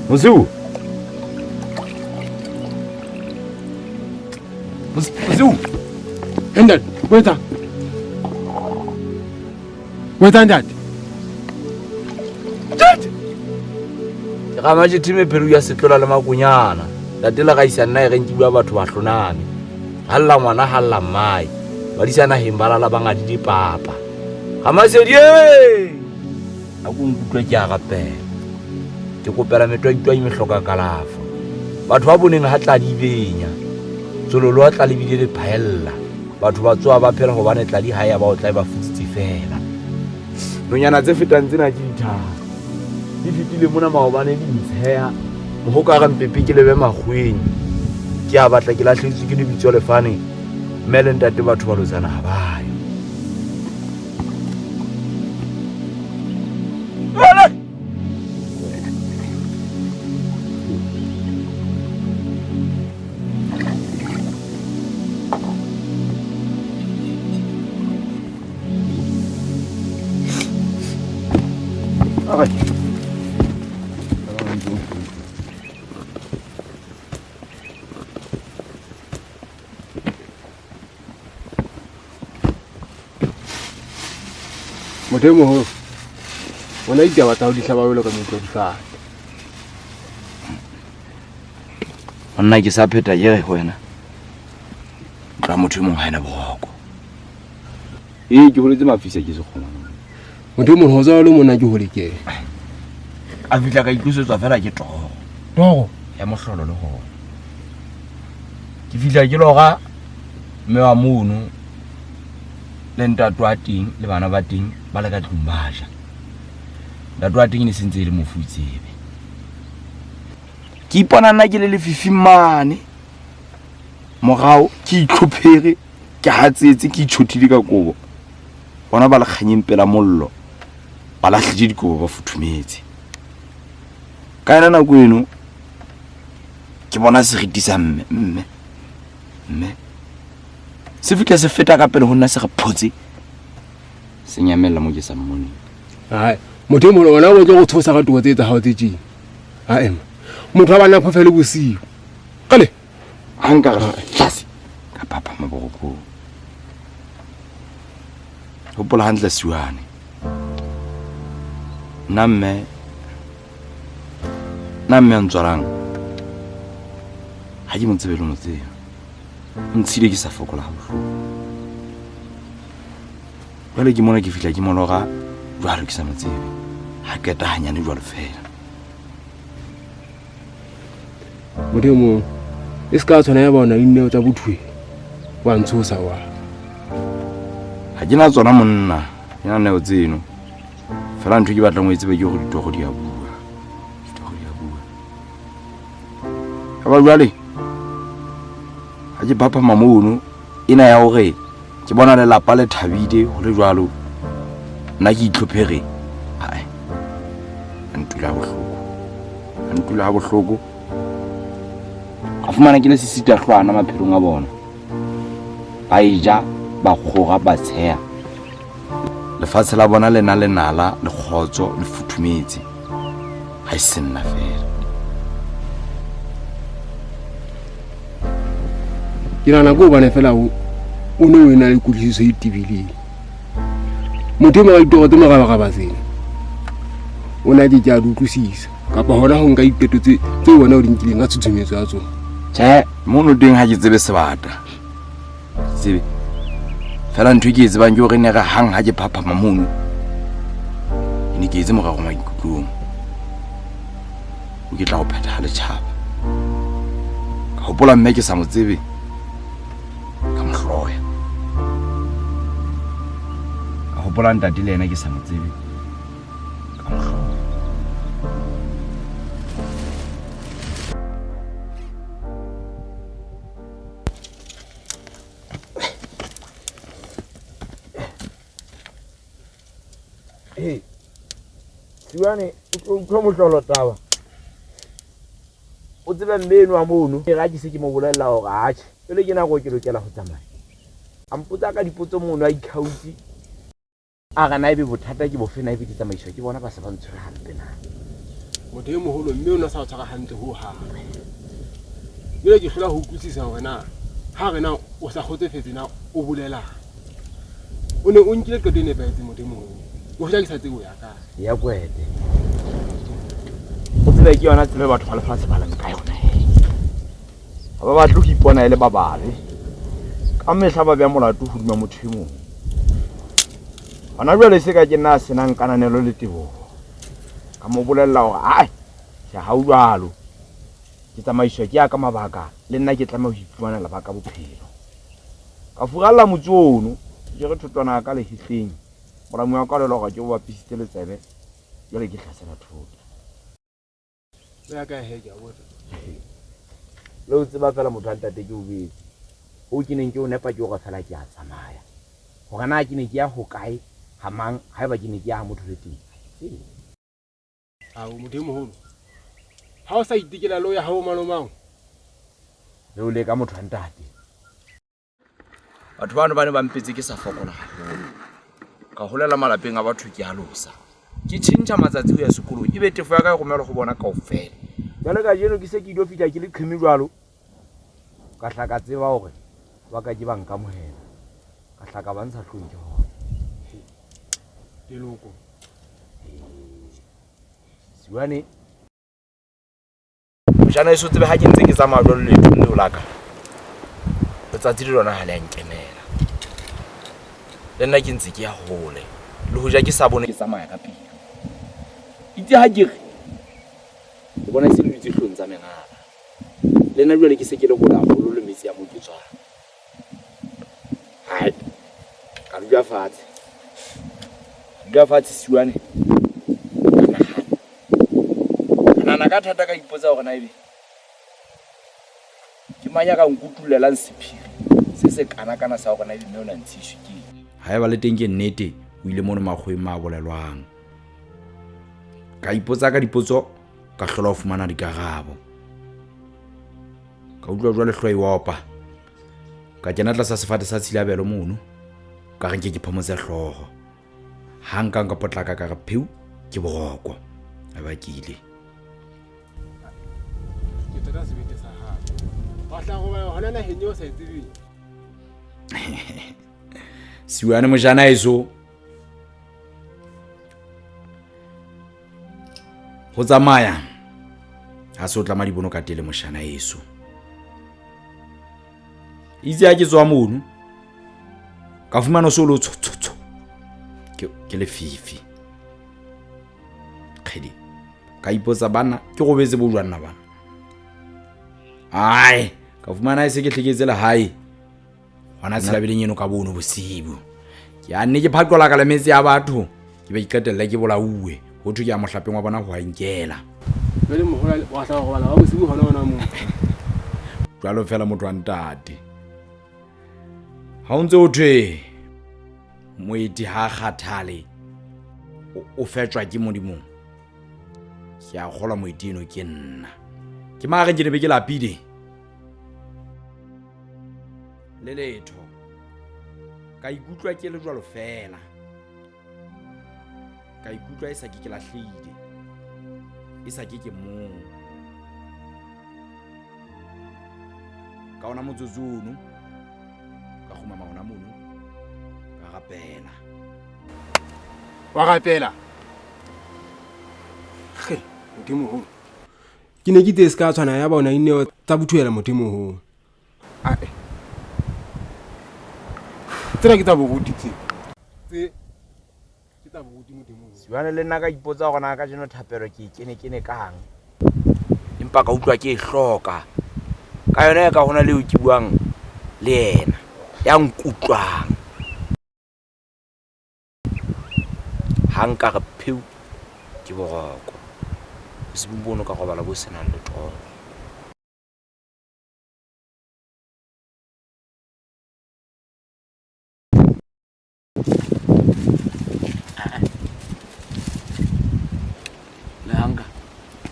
Mosiu. Mosiu. Ntate, o etsang? O etsang ntate? Ntate. Ke gama ke thime pelo ya setlola le makonyana. Ntate le ga isa nna e reng ke bua batho ba hloname. Ha lla ngwana ha lla mmae. Ba disa naheng ba lala ba ngadi dipapa. Ga masedi e! A ko nkutlwe ke a rapela. Ke kopela metwaitwai mehloka kalafo. Batho ba boneng ha tladi benya. Tsololo a tla lebile le phaella. Batho ba tsoa ba phela hobane tladi ha ya ba o tla e ba futsitse fela. Nonyana tse fetang tsena ke dithaba. Di fetile mona maobane di ntsheha. Mohoka re mpepe ke lebe makgweng. Ke a batla ke lahletswe ke lebitso lefane. Mme le ntate batho ba lotsana ha ba yo. Motho e moholo ona ditaba tsa ho di hlaba jwalo ka meutlo difate. Monna ke sa pheta ke re ho wena. Tla motho e mong ha ena boroko. Ee, ke holetse mafisa ke sekgoma. Motho e moholo ho le monna ke hole ke. A fihla ka itlosetswa fela ke toro. Toro ya mohlolo le hona. Ke fihla ke lora mme wa mono le ntate wa teng le bana ba teng ba le ka tlung ba ja. Ntate wa teng e ne sentse e le mofu tsebe. Ke ipona nna ke le lefifing mane. Morao ke itlhophere ke hatsetse ke itjhothile ka kobo. Bona ba le kganyeng pela mollo ba lahletse dikobo ba futhumetse. Ka yona nako eno ke bona seriti sa mme mme mme se fitlha se feta ka pele ho nna se re photse se nyamella mo ke sa mmoneng. Hai, motho e moholo ona o tlo go tshosa ka toko tse tsa hao tse tjeng. Ha ema. Motho wa bana phofele bosiu. Kale. Ha nka re tlase ka phaphama borokong. Hopola hantle Siwane. Nna mme nna mme a ntswalang ha ke mo tsebe le mo tseba. O ntshile ke sa fokola ha bohloko. Jwale ke mona ke fihla ke mo lora jwalo ke sa mo tsebe. Ha qeta hanyane jwalo fela. Motho e mong e se ka tshwana ya bona dineo tsa bothwe wa ntshosa wa. Ha ke na tsona monna, ke na neo tseno. Fela ntho ke batlang ho e tseba ke hore ditoro di a bua. Ditoro di a bua. Ka ba jwale ha ke phaphama mono ena ya hore ke bona lelapa le thabile ho le jwalo nna ke itlhophere ae a ntula bohloko a ntula ha bohloko a fumana ke le sesitahlwana maphelong a bona ba e ja ba kgora ba tsheha lefatshe la bona le na le nala le kgotso le futhumetse ha e se nna fela Ke nahana ke hobane fela o ne o ena le kutlwisiso e tebileng. Motho e mong a ditoro tse morabaraba tsena o ne a ke ke a di utlwisisa kapa hona ho nka diqeto tse tseo wena o di nkileng ka tshutshumetso ya tsona. Tjhe, mono teng ha ke tsebe sebata. Tsebe. Fela ntho e ke e tsebang ke hore ne re hang ha ke phaphama mono. Ke ne ke etse morero maikutlong. O ke tla ho phetha ha letjhaba. Ka hopola mme ke sa mo tsebe. Ka mo hloya. Ka hopola ntate le yena ke sa mo tsebe. Ka mo hloya. Hey. Siwane, o utlwa mohlolo taba. O tsebe mme eno a mono. Ke ra ke se ke mo bolella hore atjhe, pele ke nako ke lokela ho tsamaya. A mpotsa ka dipotso mono a ikhautse. A re na ebe bothata ke bofe na ebe ke tsamaiswa ke bona ba se ba ntshwere hampe na. Motho e moholo mme o ne a sa o tshwara hantle ho hang. Jwale ke hlola ho utlwisisa hore na ha re na o sa kgotsofetse na o bolelang. O ne o nkile qeto e nepahetseng motho e moholo. O hoja ke sa tsebe o ya kae. Ya kwete. O tsebe ke yona tsebe batho ba lefatshe ba leng ka yona. Ha ba batle ho ipona e le ba babe. Ka mehla ba beha molato hodima motho e mong. Hona jwale se ka ke nna a senang kananelo le teboho. Ka mo bolella hore ai, tjhe ha o jwalo. Ke tsamaiswa ke ya ka mabaka, le nna ke tlameha ho iphumanela ba ka bophelo. Ka furalla motse ono, ke jere thotwana ya ka lehetleng. Molamu wa ka o lela hore ke o bapisitse le tsebe, jwale ke hlasela thota. O ya kae he, ke a botsa. Le o tseba feela motho wa ntate ke o jwetse. Hoo ke neng ke o nepa ke hore feela ke a tsamaya. Hore na ke ne ke ya hokae, ha mang, haeba ke ne ke ya ha motho le teng, ha ke tsebe. Ao, motho e moholo. Ha o sa itekela le ho ya ha bo malomao. Le o leka motho wa ntate. Batho bano ba ne ba mpetse ke sa fokola haholo. Ka holela malapeng a batho ke alosa. Ke tjhentjha matsatsi ho ya sekolong, ebe tefo ya ka e romelwa ho bona kaofela. Jwale kajeno ke se ke ilo fihla ke le qhimi jwalo, ka hla ka tseba hore ba ka ke ba nkamohela. Ka hla ka ba ntsha hlong ke hona. Leloko. Siwane. Mojana eso tsebe ha ke ntse ke tsamaya jwalo leetong leo la ka. Letsatsi le lona ha le a nkemela. Le nna ke ntse ke ya hole. Le hoja ke sa bone ke tsamaya ka pelo. Itse ha ke re ke bona se le dutse hlong tsa mengala. Le nna jwale ke se ke le hole haholo le metse ya moo ke tswang. Hai, ka dula fatshe. Dula fatshe Siwane. Ka nahana. Ka nahana ka thata ka ipotsa hore na ebe ke mang ya ka nkutullelang sephiri se se kana-kana sa hore na ebe mme o na ntshiswe ke eng. Haeba le teng ke nnete, o ile mono makgoweng ma bolelwang. Ka ipotsa ka dipotso, ka hlola ho fumana dikarabo. Ka utlwa jwale hlooho e opa. Ka kena tlasa sefate sa tshilabelo mono, ka re nke ke phomotse hlooho. Ha nka nka potlaka ka re pheu ke boroko. A ba ke ile. Ke tsota sebete sa hao. Wa tla robala hona naheng eo o sa e tsebeng. Siwane mojana eso. Ho tsamaya ha se o tlama dibono ka tele moshana eso. Itse ha ke tswa mono ka fumana so lo tsho tsho tsho. Ke lefifi. Kgedi. Ka ipotsa bana ke robetse bo jwang na bana. Ai, ka fumana e se ke hleketse lehae. Hona tshilabeleng eno ka bono bosibu. Ke a nne ke phaqola ka le metse ya batho, ke be ke qetelle ke bolauwe. Ho thwe ke ya mohlapeng wa bona ho a nkela. Jwale mohola wa tla robala wa bosibu hona hona moo. Jwalo fela motho wa ntate. Ha o ntse o thwe moeti ha kgathale o fetjwa ke Modimo. Ke a kgolwa moeti eno ke nna. Ke mare ke ne be ke lapile. Le letho. Ka ikutlwa ke le jwalo fela. Ka ikutlwa e sa ke ke lahlehile. E sa ke ke mong. Ka ona motsotso ono, ka kgumama hona mono, ka rapela. Wa rapela? Kge, Modimo holo. Ke ne ke itse se ka tshwana ya bona ineo tsa bothuela Modimo holo. Ae. Tsena ke tsa boruti tse. Tse ke tsa boruti Modimo. Jwale le nna ka ipotsa hore na kajeno thapelo ke e kene kene kang. Empa ka utlwa ke e hloka. Ka yona e ka hona leo ke buang le yena ya nkutlwang. Ha nka re pheu ke boroko. Bosibu bono ka robala bo senang le toro.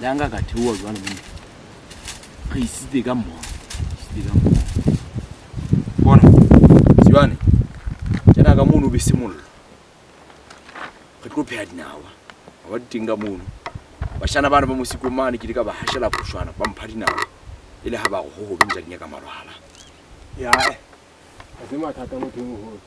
Le hanka ka theoha jwalo monna. Re isitse ka mmoho. Isitse ka mmoho. Bona, Siwane, kena ka mono o bese mollo. Re tlo pheha dinawa. Ha ba di teng ka mono. Bashana bana ba mosikong mane ke ile ka ba hashela phushwana ba mpha dinao e le ha ba re ho hobe ntja di nyaka malwala. Ya ha se mathata motho e moholo.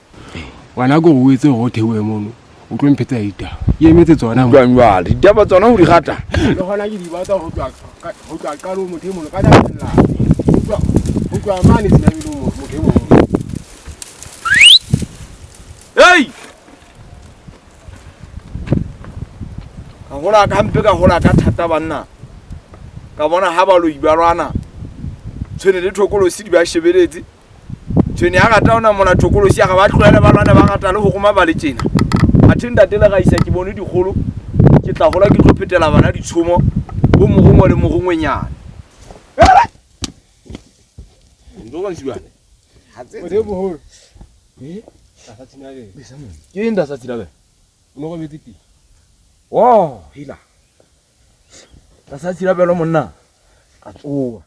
Wena ke o etse hore o theohe mono o tlo mphetsa ditaba. Ke emetse tsona mo. Jwang jwale ditaba tsona o di rata? Le hona ke di batla ho tloha qalong motho e moholo ka tella. Ho tloha mane senabelong motho e moholo. Hey! Ka hola ka hampe ka hola ka thata banna. Ka bona ha baloi ba lwana. Tshwene le thokolosi di ba shebeletse. Tshwene ya rata ona mona thokolosi ya ga ba tlohele ba lwana ba rata le ho roma ba le tjena. Athe ntate le Raisa ke bone dikgolo. Ke tla hola ke tlo phetela bana ditshomo bo morongwe le morongwenyana. Ntlo ka nsiwane. Motho e moholo. Eh? Tlasa thinabele. Ke eng tlasa thinabele? O no robetse teng. Oh, hila. Tlasa thinabele monna. Ka tsoha.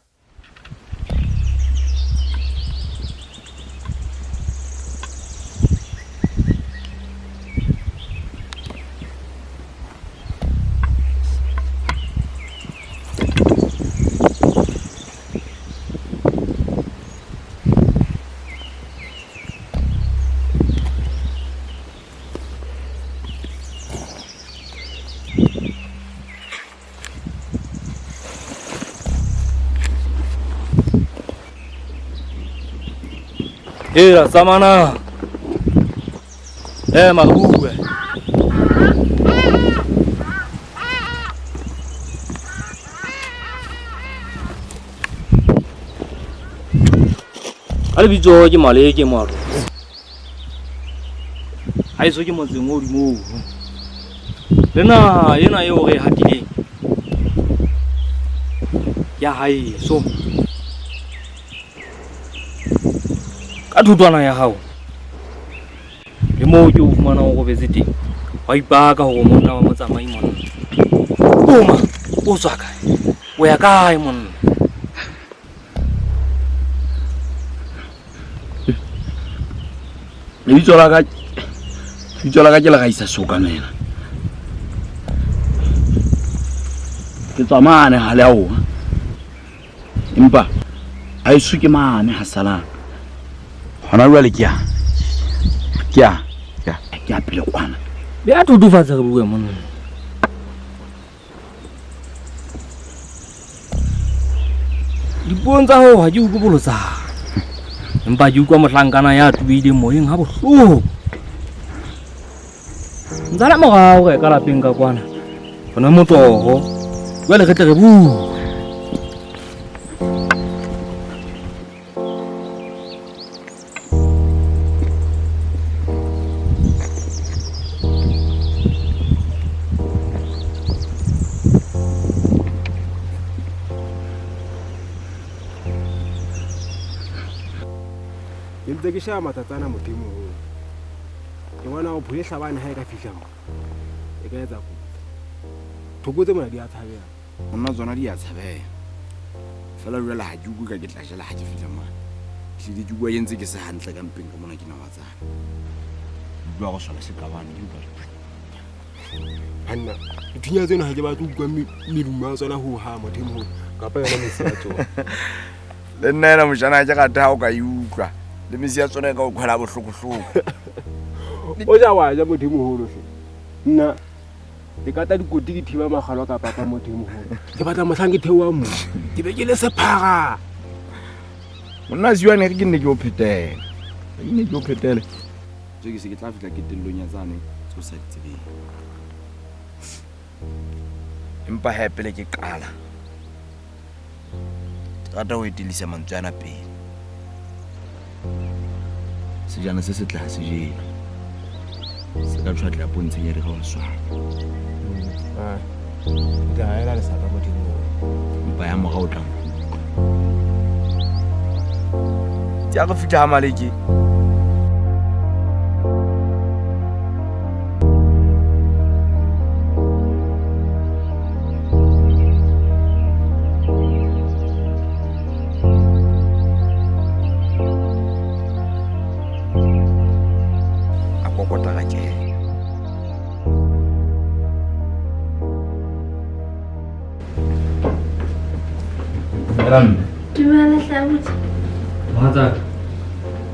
Hela tsamana. Mare bue. A lebitso ke Maleke Moaro. Ha eso ke motseng o hodimo. Le naha ena eo re e hatileng ya haeso. Ka thutwana ya hao le moo ke o fumanang o robetse teng, wa ipaka hore monna wa motsamai monna. Oma, o tswa kae? O ya kae monna? Lebitso la ka ke le Raisa Sokamela. Ke tswa mane ha le a Empa ha eso ke mane ha salang. Hona jwale ke a pele kwana. Be a thotofatsa re bue monna. Dipuong tsa hao ha ke utlwe bolotsana. Empa ke utlwa mohlankana ya tubehileng moyeng ha bohloko. Ntsala morao re ka lapeng ka kwana. Re nwe motoho. Jwale re tle re bue. Ke ntse ke sheba matsatsana motho e moholo. Ke bona hore pholo e hlabane ha e ka fihla mo, e ka etsa kotsi. Thoko tse mona di a tshabeha. Monna tsona di a tshabeha. Feela jwale ha ke utlwe ka ke tla jela ha ke fihla mane. Ehlile ke utlwa ke ntse ke se hantle ka mpeng ka mona ke nawatsana. Utlwa go sola sekabane ke utlwa. Banna, dithunya tseno ha ke batle ho utlwa medumo ya tsona ho hang motho e moholo kapa yona mesi ya tsona. Le nna ena mojana ke rata ha o ka e utlwa. Le mesi ya tsona e ka o kgwela bohlokohloko. O ja wa ja motho e moholo hle. Nna ke kata dikoti ke thiba magalo ka papa motho e moholo. Ke batla mohlang ke theoha mo. Ke be ke le sephara. Monna Siwane re ke nne ke o phetele. Ke nne ke o phetele. Tje ke se ke tla fihla ketellong ya tsane tse o sa di tsebeng. Empa hae pele ke qala. Ke rata ho etelisa mantswe ana pele. Sejana se setle ha se jelwe. Se ka tshwatla pontsheng ya dikgawa swana. Ke tla haela lesaka modimo. Mpa ya morao tla nkutlwa. Ke a re fihla ha Maleke. A kokota ka kena. Dumela mme. Dumela hlabuti. Mohatsaka,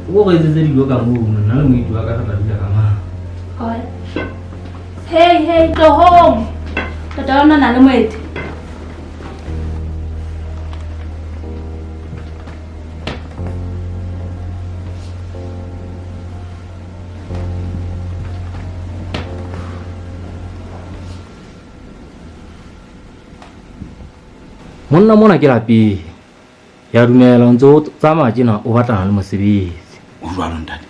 o ko re etsetse dijo ka mono, nna le moeti wa ka re tla dula ka mang. Hoi. Hey, hey, tlohong. Tota lona na le moeti. Monna mona ke lapeng. Ya dumela o ntse o tsamaya tjena o batlana le mosebetsi. O jwalo ntate?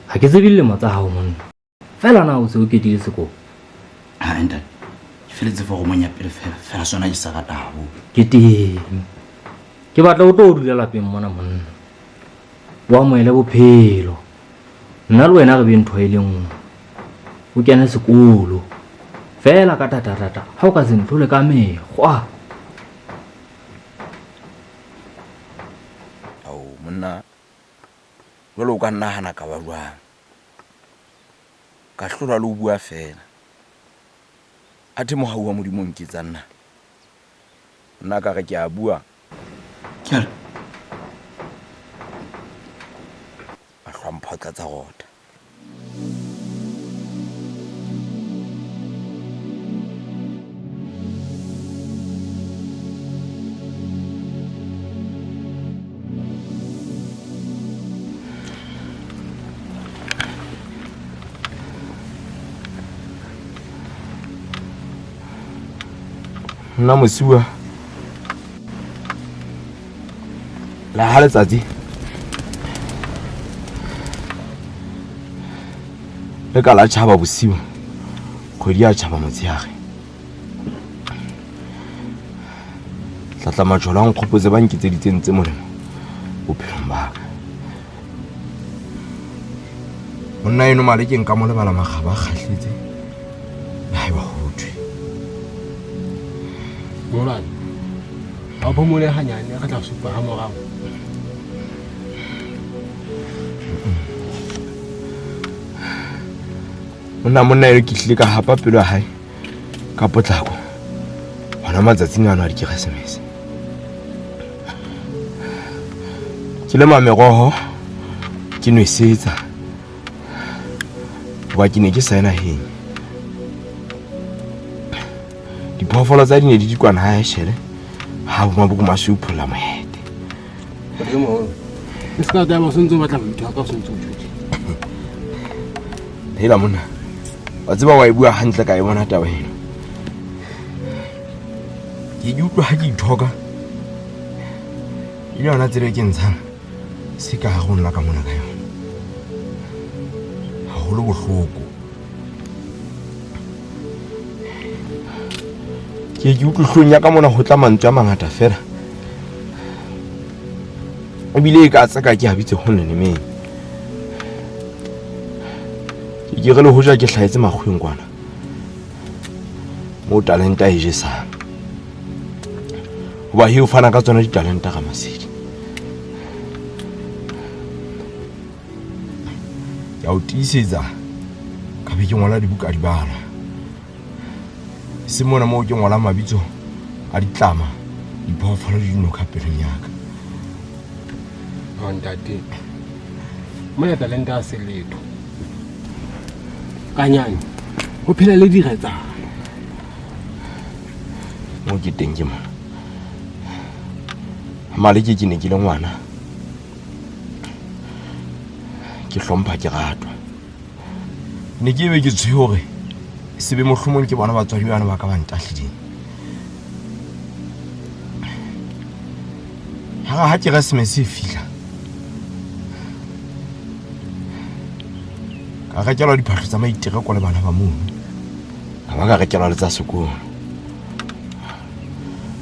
Ha ke tsebe dilemo tsa hao monna. Fela na o se o ketile sekolo? Ha ntate. Ke feletse foromong ya pele fela, fela sona ke sa rata haholo. Ke teng. Ke batla o tlo dula lapeng mona monna. O amohele bophelo. Nna le wena re be ntho e le nngwe. O kene sekolo. Fela ka thata-thata ha o ka se ntlhole ka mekgwa. Ao monna, jwale o ka nnahana ka ba jwang? Ka hlolwa le ho bua fela. Athe mohau wa Modimo o nketsa nna. Nna ka re ke a bua. Ke a re. Mahlo a mphotla tsa rota. Nna mosiwa la ha letsatsi le ka la tjhaba bosiu, kgwedi ya tjhaba motshehare. Tlatla matjholo a nkgopotse ba nketseditseng tse molemo bophelong ba ka. Monna eno male ke nka mo lebala makgaba a kgahletse le haeba ho thwe. Molwane, ha o phomole hanyane re tla supa ha morao. Monna, monna eno ke hlile ka hapa pelo ya hae ka potlako hona matsatsing ano a dikeresemese. Ke lema meroho, ke nwesetsa hoba ke ne ke sa ye naheng. Diphoofolo tsa di ne di dikwana ha eshele ha bo maboko masweu pholla mohete. Ntatemoholo, e se ka taba o sentse o batla ho ithoka o sentse o dutse. Hela monna, wa tseba wa e bua hantle ka e bona taba eno. Ke ke utlwa ha ke ithoka e le yona tsela e ke ntshang se ka hare ho nna ka mona ka yona. Haholo bohloko. Ke ke utlwe hlong ya ka mona ho tla mantswe a mangata fela. Ebile e ka tseka ke a bitse ho nenemeng. Ke ke re le hoja ke hlahetse makgweng kwana. Moo talenta e jesang. Hoba he o fana ka tsona ditalenta ka masedi. Ke a o tiisetsa ka be ke ngola dibuka di bala. Se mona moo ke ngola mabitso a ditlama, diphoofolo le dinoka pelong ya ka. Oh, ntate, mona talenta a se letho. Kanyane, ho phela le diretsana. Moo ke teng ke mona. Maleke ke ne ke le ngwana. Ke hlompha ke ratwa. Ne ke be ke tshohe hore se be mohlomong ke bona batswadi bana ba ka ba ntahlileng. Ha ha Keresemese e fihla, ka rekelwa diphahlo tsa maitereko le bana ba mono. Ka ba ka rekelwa le tsa sekolo.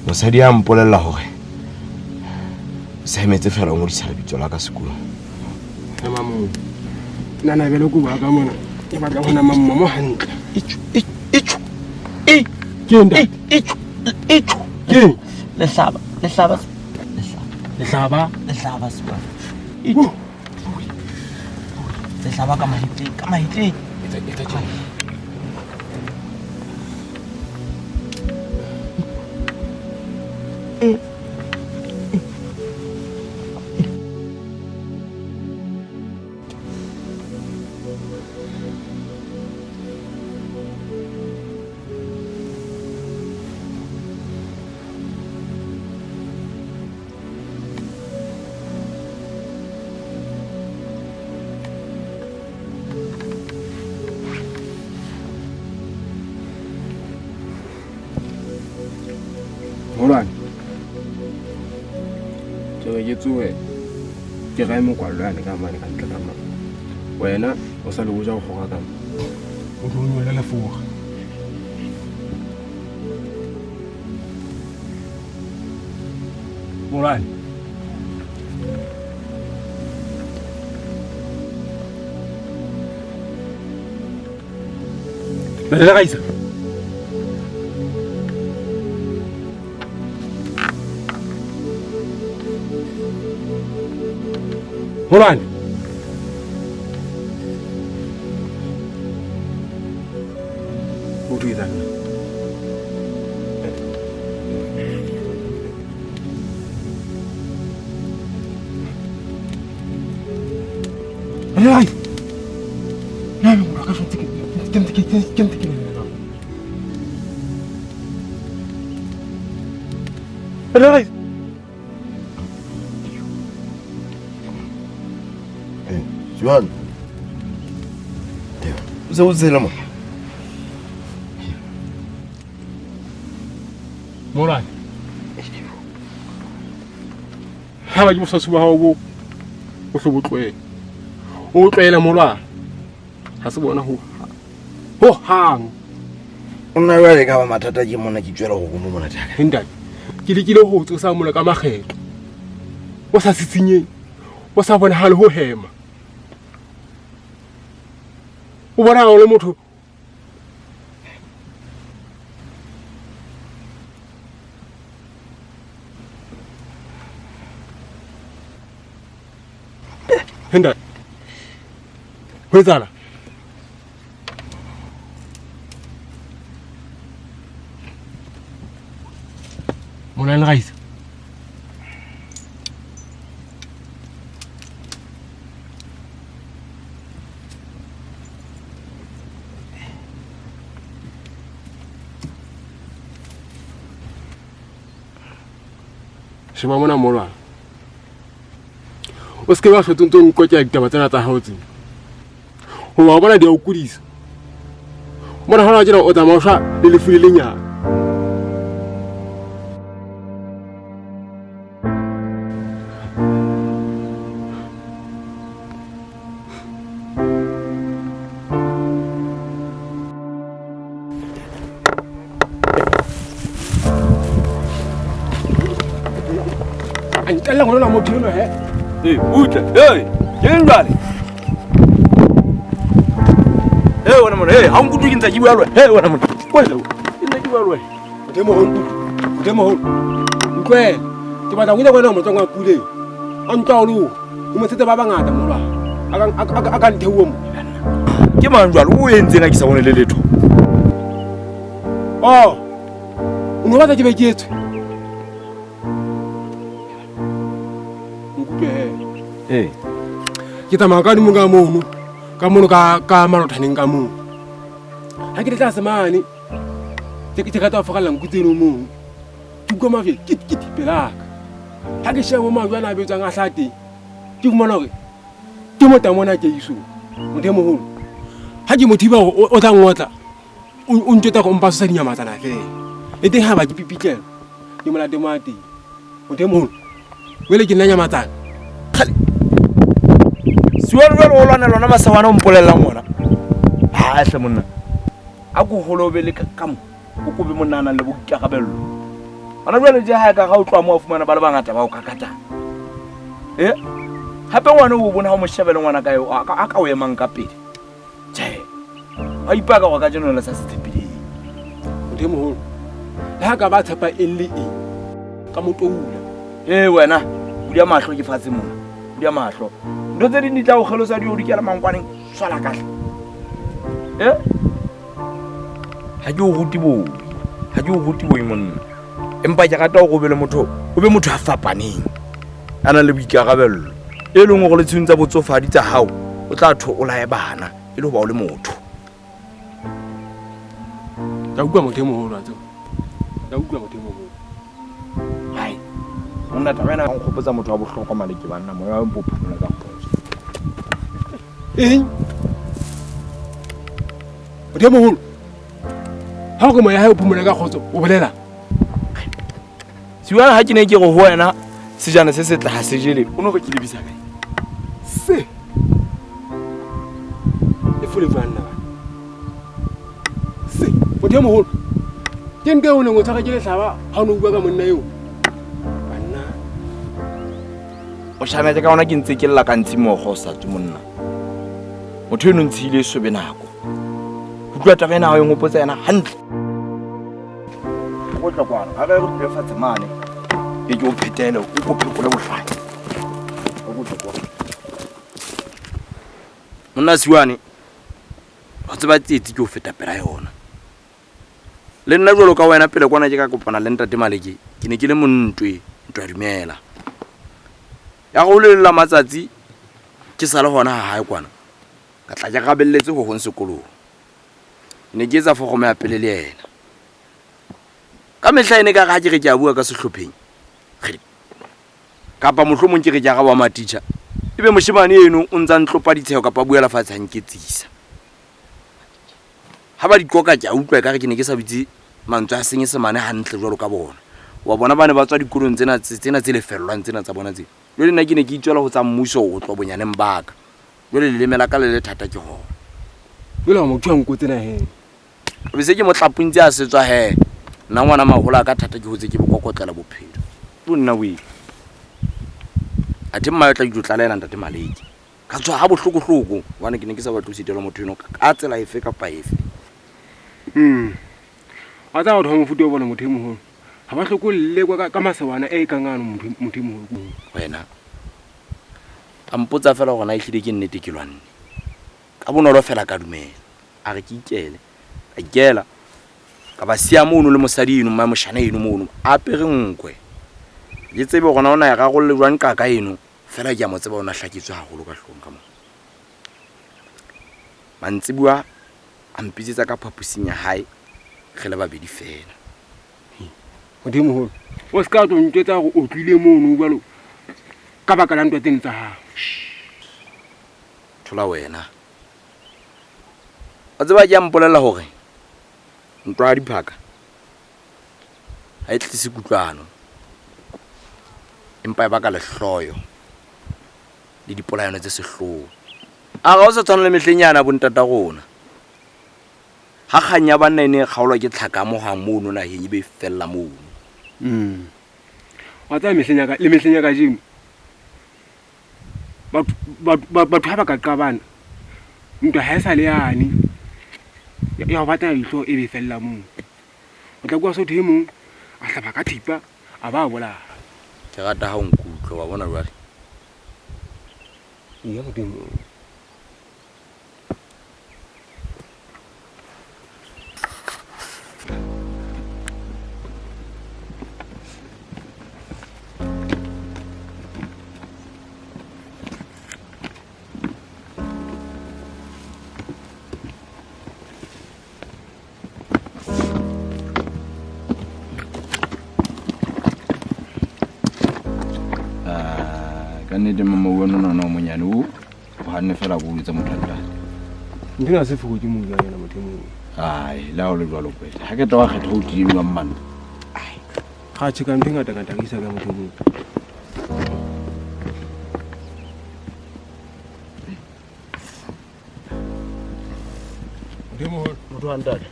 Mosadi a mpolella hore o sa emetse fela o ngodisa lebitso la ka sekolong. Ema moo. Nna na bele kobo ya ka mona. Ke batla ho nama mmomo hantle. Itjho, itjho, itjho. Ke eng ntate? Itjho, itjho. Ke eng? Lehlaba, lehlaba, lehlaba. Lehlaba? Lehlaba sekwana. Itjho. Lehlaba ka mahetleng, ka mahetleng. Etsa, etsa tjena. Molwane ke re ke tsohe ke rae mokwallo yane ka mane ka ntle ka mane wena o sa le o ja go kgora ka mo o tlo o nyolle lefoga. Molwane Ntate Raisa. Molwane. O tlo etsang? Ntate Raisa. Na me ka ntse ke ke ntse ke le Raisa. Joan. O se o tsela mo. Molwane. Ha ba ke boswaso ba hao bo o hlo bo tlohele. O tlohele molwane. Ha se bona ho ho hang. Nna jwale ka ba mathata ke mona ke tswela go mo mona thaka. Ntate, ke lekile ho tsosa mola ka makgetlo. O sa sitsinyeng, o sa bonahale ho hema. O bona o le motho. Ntate, ho etsahala? Molwane Raisa. Sheba mona molwane. O se ke wa hlotse ntse o nkokela ditaba tsena tsa hao tsena. Hoba o bona di a o kudisa. Mona hona tjena o tsamaya o shwa le lefu le lenyane. A ntella ngwana motho eno he. Eh, utle. Hey, ke eng jwale? Hey wena mona, hey, ha o nkutlwe ke ntse ke bua le wena. Hey wena mona. Kwela. Ke ntse ke bua le wena. Ntate moholo. Utlwela. Ke batla go ile wena motswang wa Puleng. A ntwa o lo. O mo tshetse ba bangata molwana. A ka ntheuwe mo. Ke mang jwale o entseng ha ke sa bone le letho? Oh. O no batla ke be ke etswe. Nkutlwe he. Eh. Ke tsamaya ka hodimo ka mono. Ka mono ka malothaneng ka mono. Ha ke le tlase mane. Ke rata ho fokalla nku tseno mono. Ke utlwa majwe kit kit pelaka. Ha ke sheba mo majwe ana a betswang a hlaha teng. Ke fumana hore ke mota mona ke iso. Motho e moholo. Ha ke mo thiba hore o tla ngotla. O ntjwetsa hore o mpa sosa dinyamatsana fela. Le teng ha ba ke pipitlela. Ke molate mo a teng. Motho e moholo. Wele ke nna nyamatsana. Siwalo jwale o lwana lona masawana o mpolellang ona. Ha hle monna. A ko holobe le ka mo. O kobe monna a nang le boikarabello. Hona jwale je ha ka ga o tloha mo a fumana ba le bangata ba o kakatang. Eh? Hape ngwana o bona ha o mo shebele ngwana ka eo a ka o emang ka pele. Tjhe. A ipaka hore kajeno le sa se tshepileng. Motho e moholo. Le ha ka ba tshepa eng le eng. Ka mo toula. Eh wena, budia mahlo ke fatshe mona. Budia mahlo. Ntho tse ding di tla o kgelosa di o dikela mankwaneng swala kahle. Eh? Ha ke o rute boi. Ha ke o rute boi monna. Empa ke rata hore o be le motho, o be motho a fapaneng. A nang le boikarabello. E leng hore le tshweng tsa botsofadi tsa hao, o tla tho o lae bana e le hoba o le motho. Ka utlwa motho e moholo a tseba. Ka utlwa motho e moholo. Hai. Monna taba ena o nkgopotsa motho wa bohlokwa male ke banna moya wa mpo phomola ka kgotso. Eng? Motho e moholo. Ha o re moya hae o phomola ka kgotso, o bolela? Siwana ha ke ne ke re ho wena sejana se setle ha se jele, o no re ke lebisa kae? Se. E fole jwang nna? Se, motho e moholo. Ke ntho eo o neng o tshwara ke lehlaba ha o ne o bua ka monna eo. Banna. O shametse ka ona ke ntse ke lla ka ntshi mokgo o sa tswe monna. Motho eno ntshile e sobe nako. Ho tloha taba ena ha o e nghopotsa yena hantle. O tla kwano, ha re re dule fatshe mane. Ke ke o phetele, o ko phekole bohlanya. O ko tle kwano. Monna Siwane, wa tseba tsietsi ke ho feta pela yona. Le nna jwalo ka wena pele kwana ke ka kopana le ntate Maleke, ke ne ke le montwe, ntwa dumela. Ya go le la matsatsi ke sa le hona ha hae kwana. Ka tla ke rabelletse ho hong sekolong. Ke ne ke etsa foromo ya pele le yena. Ka mehla e ne ka re ha ke re ke a bua ka sehlopheng. Re kapa mohlomong ke re ke araba matitjha. Ebe moshemane eno o ntsa ntlopa ditsheho kapa a buela fatshe a nketsisa. Ha ba di qoka ke a utlwa ekare ke ne ke sa bitse mantswe a Senyesemane hantle jwalo ka bona. Wa bona ba ne ba tswa dikolong tsena tsena tse lefellwang tsena tsa bona tse. Jwale nna ke ne ke itswela ho tsa mmuso ho tloha bonyaneng ba ka. Jwale leleme la ka le le thata ke hona. Jwale wa mo tjwa nko tsena he. Be se ke mo tlapuntse a setswa he. Nna ngwana maholo a ka thata ke hotse ke bokokotlela bophelo. O nna we. Athe mma o tla itlo tlalehela ntate Maleke. Ka tswa ha bohlokohloko hobane ke ne ke sa batle ho sitelwa motho eno ka tsela efe kapa efe. Wa tseba batho ba mofuta o bona motho e moholo ha ba hloke ho lekwa ka masewana e kang ano motho e moholo. Wena a mpotsa fela hore na ehlile ke nnete ke lwanne. Ka bonolo fela ka dumela. A re ke ikele. Ka ikela. Ka ba siya mono le mosadi eno, mma moshana eno mono a apere nkwe. Ke tsebe hore na o na e rarolle jwang qaka eno. Fela ke a mo tseba o na hlaketswe haholo ka hloohong ka mona. Mantsibuya a mpitsetsa ka phaposing ya hae re le babedi fela. Motho e moholo, o se ka tlo ntjwetsa hore o tlile mono jwalo ka baka la ntwa tseno tsa hao. Thola wena. Wa tseba ke a mpolella hore ntwa ya diphaka ha e tlise kutlwano, empa e baka lehloyo le dipolayano tse sehloho. A re ha o sa tshwana le mehleng yana bontata rona, ha kgang ya banna e ne e kgaolwa ke tlhaka mohang mono naheng e be e fella mono. Wa tseba mehleng ya ka le mehleng ya kajeno batho ha ba ka qabana ntwa ha e sa le yane ya ho batana dihlooho e be e fella moo. O tla kwa sotho e mong a hlaba ka thipa a ba bolaya. Ke rata ha o nkutlwa, wa bona jwale. Eya Modimo. Ka nnete mama o nona o monyane o o hanne fela go etsa motho a ntate. Ntho ena se foko ke mo jwang yena motho e mong. Ai, le ha o le jwalo kwete. Ha ke tla kgetha ho tlile wa mmane. Ai. Ga tjhe ka ntho e ngata ngata ke isa ka motho e mong. Motho wa ntate.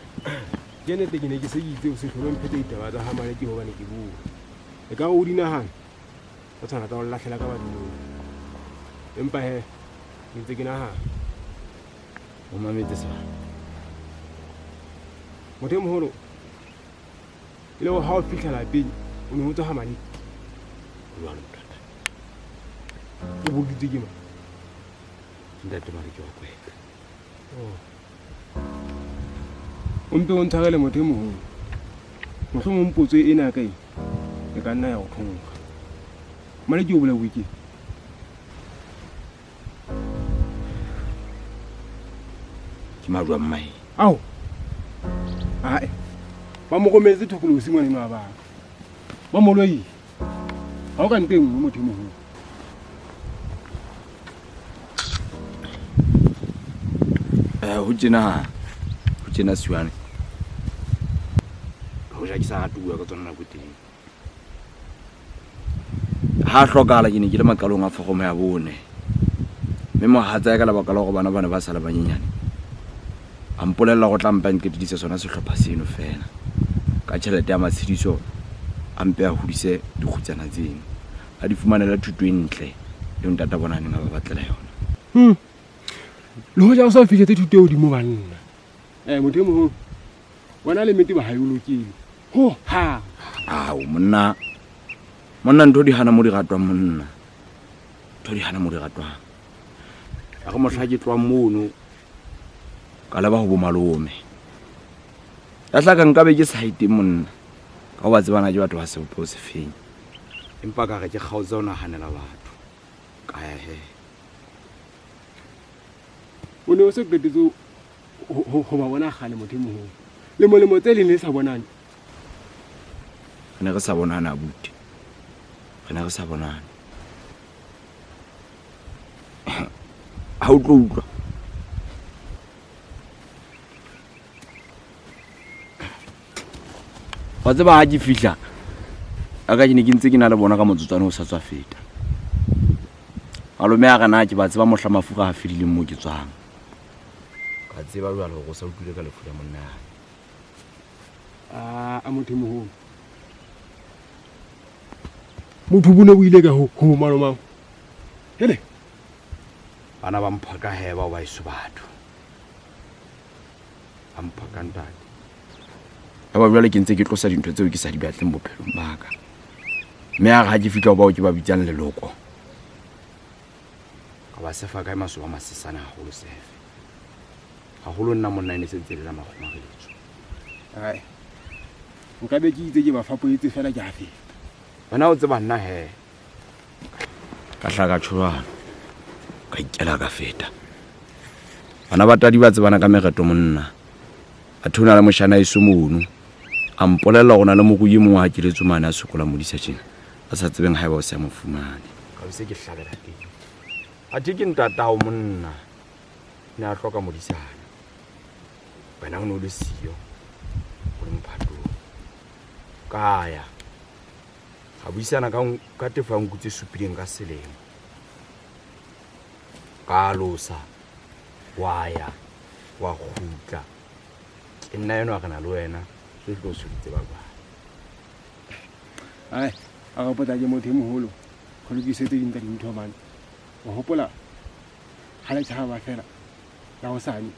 Ke nnete ke ne ke se ke itse o se hlole mphete ditaba tsa ha Maleke hobane ke bua. E ka re o di nahana, o tshwana tsa ho lahlela ka badimong. Empa he, ke ntse ke nahana. O mametse sa. Motho e moholo, e le hore ha o fihla lapeng, o ne o tswa ha Maleke. Jwalo ntate. O boloditswe ke mang? Ntate Maleke wa Kweta. Oh. O mpe o ntshwarele motho e moholo. Mohlomong potso ena ka e e ka nna ya go thonkga. Maleke o bolauwe ke? Ke majwa mmae. Ao. Ae. Ba mo rometse thokolosi ngwaneno wa batho. Ba mo loile. Ha o ka nto e nngwe motho e moholo. Ho tjena, ho tjena Siwane. Hoja ke sa rate ho bua ka tsona nako e telele. Ha a hlokahala ke ne ke le maqalong a foromo ya bone. Mme mohatsa ya ka lebaka la hore bana ba ne ba sa le banyenyane, a mpolella hore o tla mpa nqetedisa sona sehlopha seno feela. Ka tjhelete ya matshediso a mpe a hodise dikgutsana tseno. A di fumanele thuto e ntle eo ntata bona a neng a ba batlela yona. Hmm. Le hoja o sa fihletse thuto e hodimo banna. Eh motho e moholo. Wena le mete ba ha e o lokele. Ho hang. Ao monna. Monna ntho di hana mo di ratwang monna. Ntho di hana mo di ratwang. A re mohla ke tloha mono ka leba ho bo malome. Ya hlaka nka be ke sa ye teng monna. Ka ho ba tsebana ke batho ba sebopeho se feng. Empa ka re ke kgaotse ho nahanela batho. Ka ya he. O ne o se qetetse ho ba bona kgale motho e moholo. Lemo lemo tse leng le sa bonane. Re ne re sa bonane abuti. Re ne re sa bonane. Ha o tlo utlwa. Wa tseba ha ke fihla a ka ke ne ke ntse ke na le bona ka motsotswane o sa tswa feta. Malome a re na ke ba tseba mohla mafura a fedileng moo ke tswang. Ka tseba jwale hore o sa utlwile ka lefu la monna hae. A motho e moholo. Motho bo ne bo ile ka ho ho malomao. Hele. Bana ba mphoka he bao ba eso batho. Ba mphoka ntate. Yaba jwale ke ntse ke tlosa dintho tseo ke sa di batleng bophelong ba ka. Mme a re ha ke fihla ho bao ke ba bitsang leloko. Ka ba sefa kae masoba masesane haholo sefe. Haholo nna monna e ne se ntse le la makgomaretso. Ai. Nka be ke itse ke ba fapoetse fela ke a feta. Wena o tseba nna he. Ka hla ka tjho jwalo. Ka ikela ka feta. Bana ba tadi ba tsebana ka mereto monna. A thona le moshana eso mono. A mpolella hore na le morui e mong wa ha Keletso mane a sokola modisa tjena. A sa tsebeng haeba o se a mo fumane. Ka be se ke hlabela teng. Athe ke ntatao monna. Ne a hloka modisana. Wena o ne o le siyo. O le mophatong. Ka ya. Ra buisana ka ka tefo ya nku tse supileng ka selemo. Ka alosa. Wa ya. Wa kgutla. Ke nna enwa re na le wena. Tsohle o se di tseba jwale. Ai, a re potlake motho e moholo. Re lokise tse ding tsa dintho mane. O hopola ha le tjhaba fela la hosane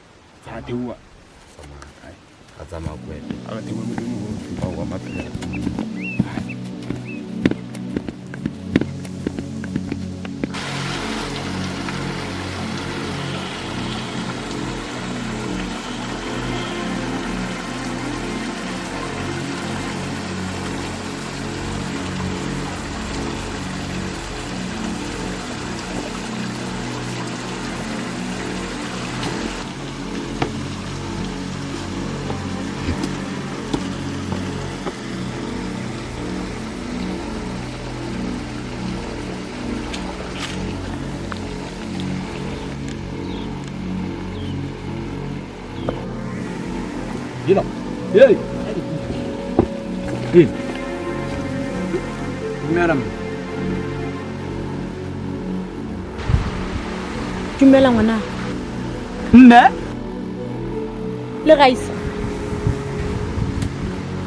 ra theoha. Tsamaya. Ra tsamaya kwete. A re theohe motho e moholo. Ao wa maphelo. Dino. Hey. Hey. Dumela mme. Dumela ngwana. Mme? Le Raisa.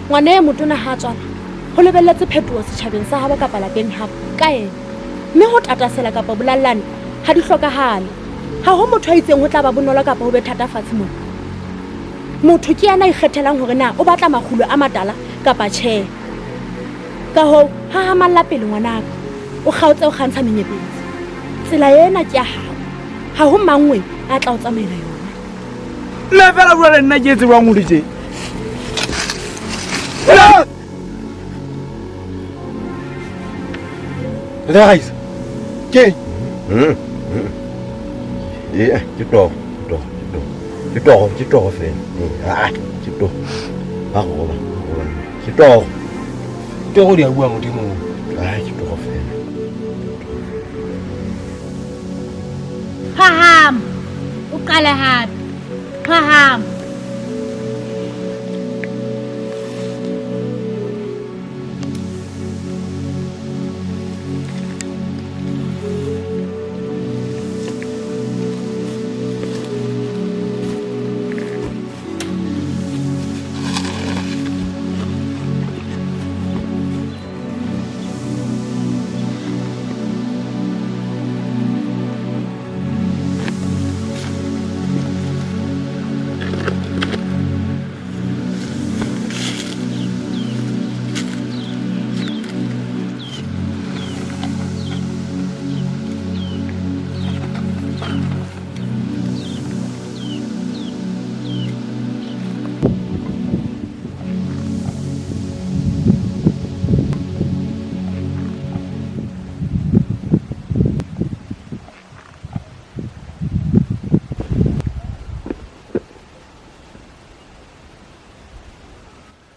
Ngwana e motona ha tswala ho lebelletse phetoho setjhabeng sa habo kapa lapeng habo ka ena. Mme ho tatasela kapa bolallane ha di hlokahale. Ha ho motho a itseng ho tla ba bonolo kapa ho be thata fatshe mona. Motho ke yena a ikgethelang hore na o batla makgulo a matala kapa tjhe. Ka hoo, hahamalla pele ngwanaka, o kgaotse ho kgantsha menyepetsi. Tsela ena ke ya hao, ha ho mangwe a tla o tsamaela yona. Mme fela jwale nna ke etse jwang ho le tje? Le Raisa. Ke Ee, ke toro, ke toro, ke toro. Ke toro, ke toro fela. Ee, ah, ke toro. Ba go roba, ba go roba. Ke toro. Toro di a bua modimo. Ah, ke toro fela. Phahama. O qale hape. Phahama.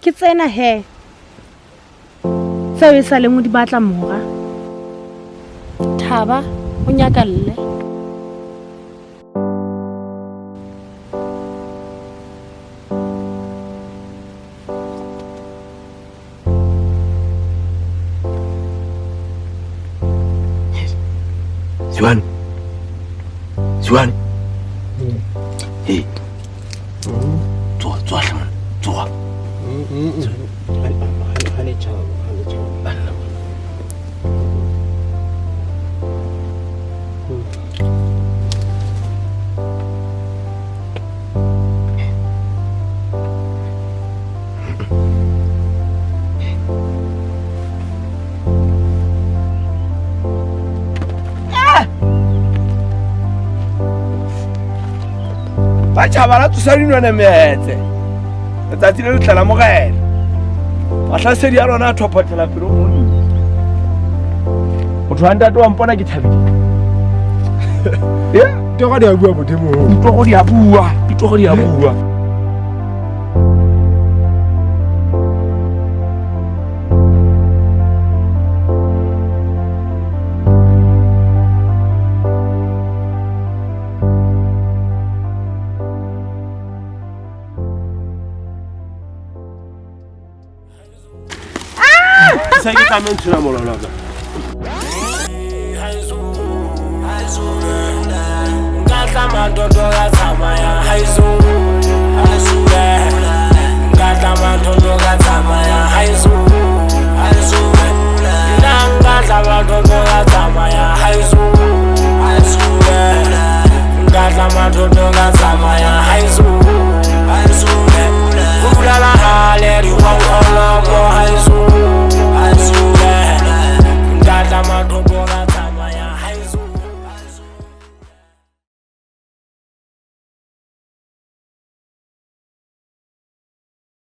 Ke tsena he. Tseo e sa leng o di batla mora. Thaba o nyakalle. Ziwane. Ziwane. Hey. Tsoha, tsoha hle monna. Tsoha. Banna. Ba tjhaba la tsosa dinone metse. Letsatsi le letla la morena. Mahlasedi a lona a thophothela pelo ho nna. Motho wa ntate wa mpona ke thabile. Yeah. Toro di a bua modimo. Ditoro di a bua, ditoro di a bua. Sa ke tlameha ntho ena mololo ka. Nka tla madodo ka tsamaya haizo.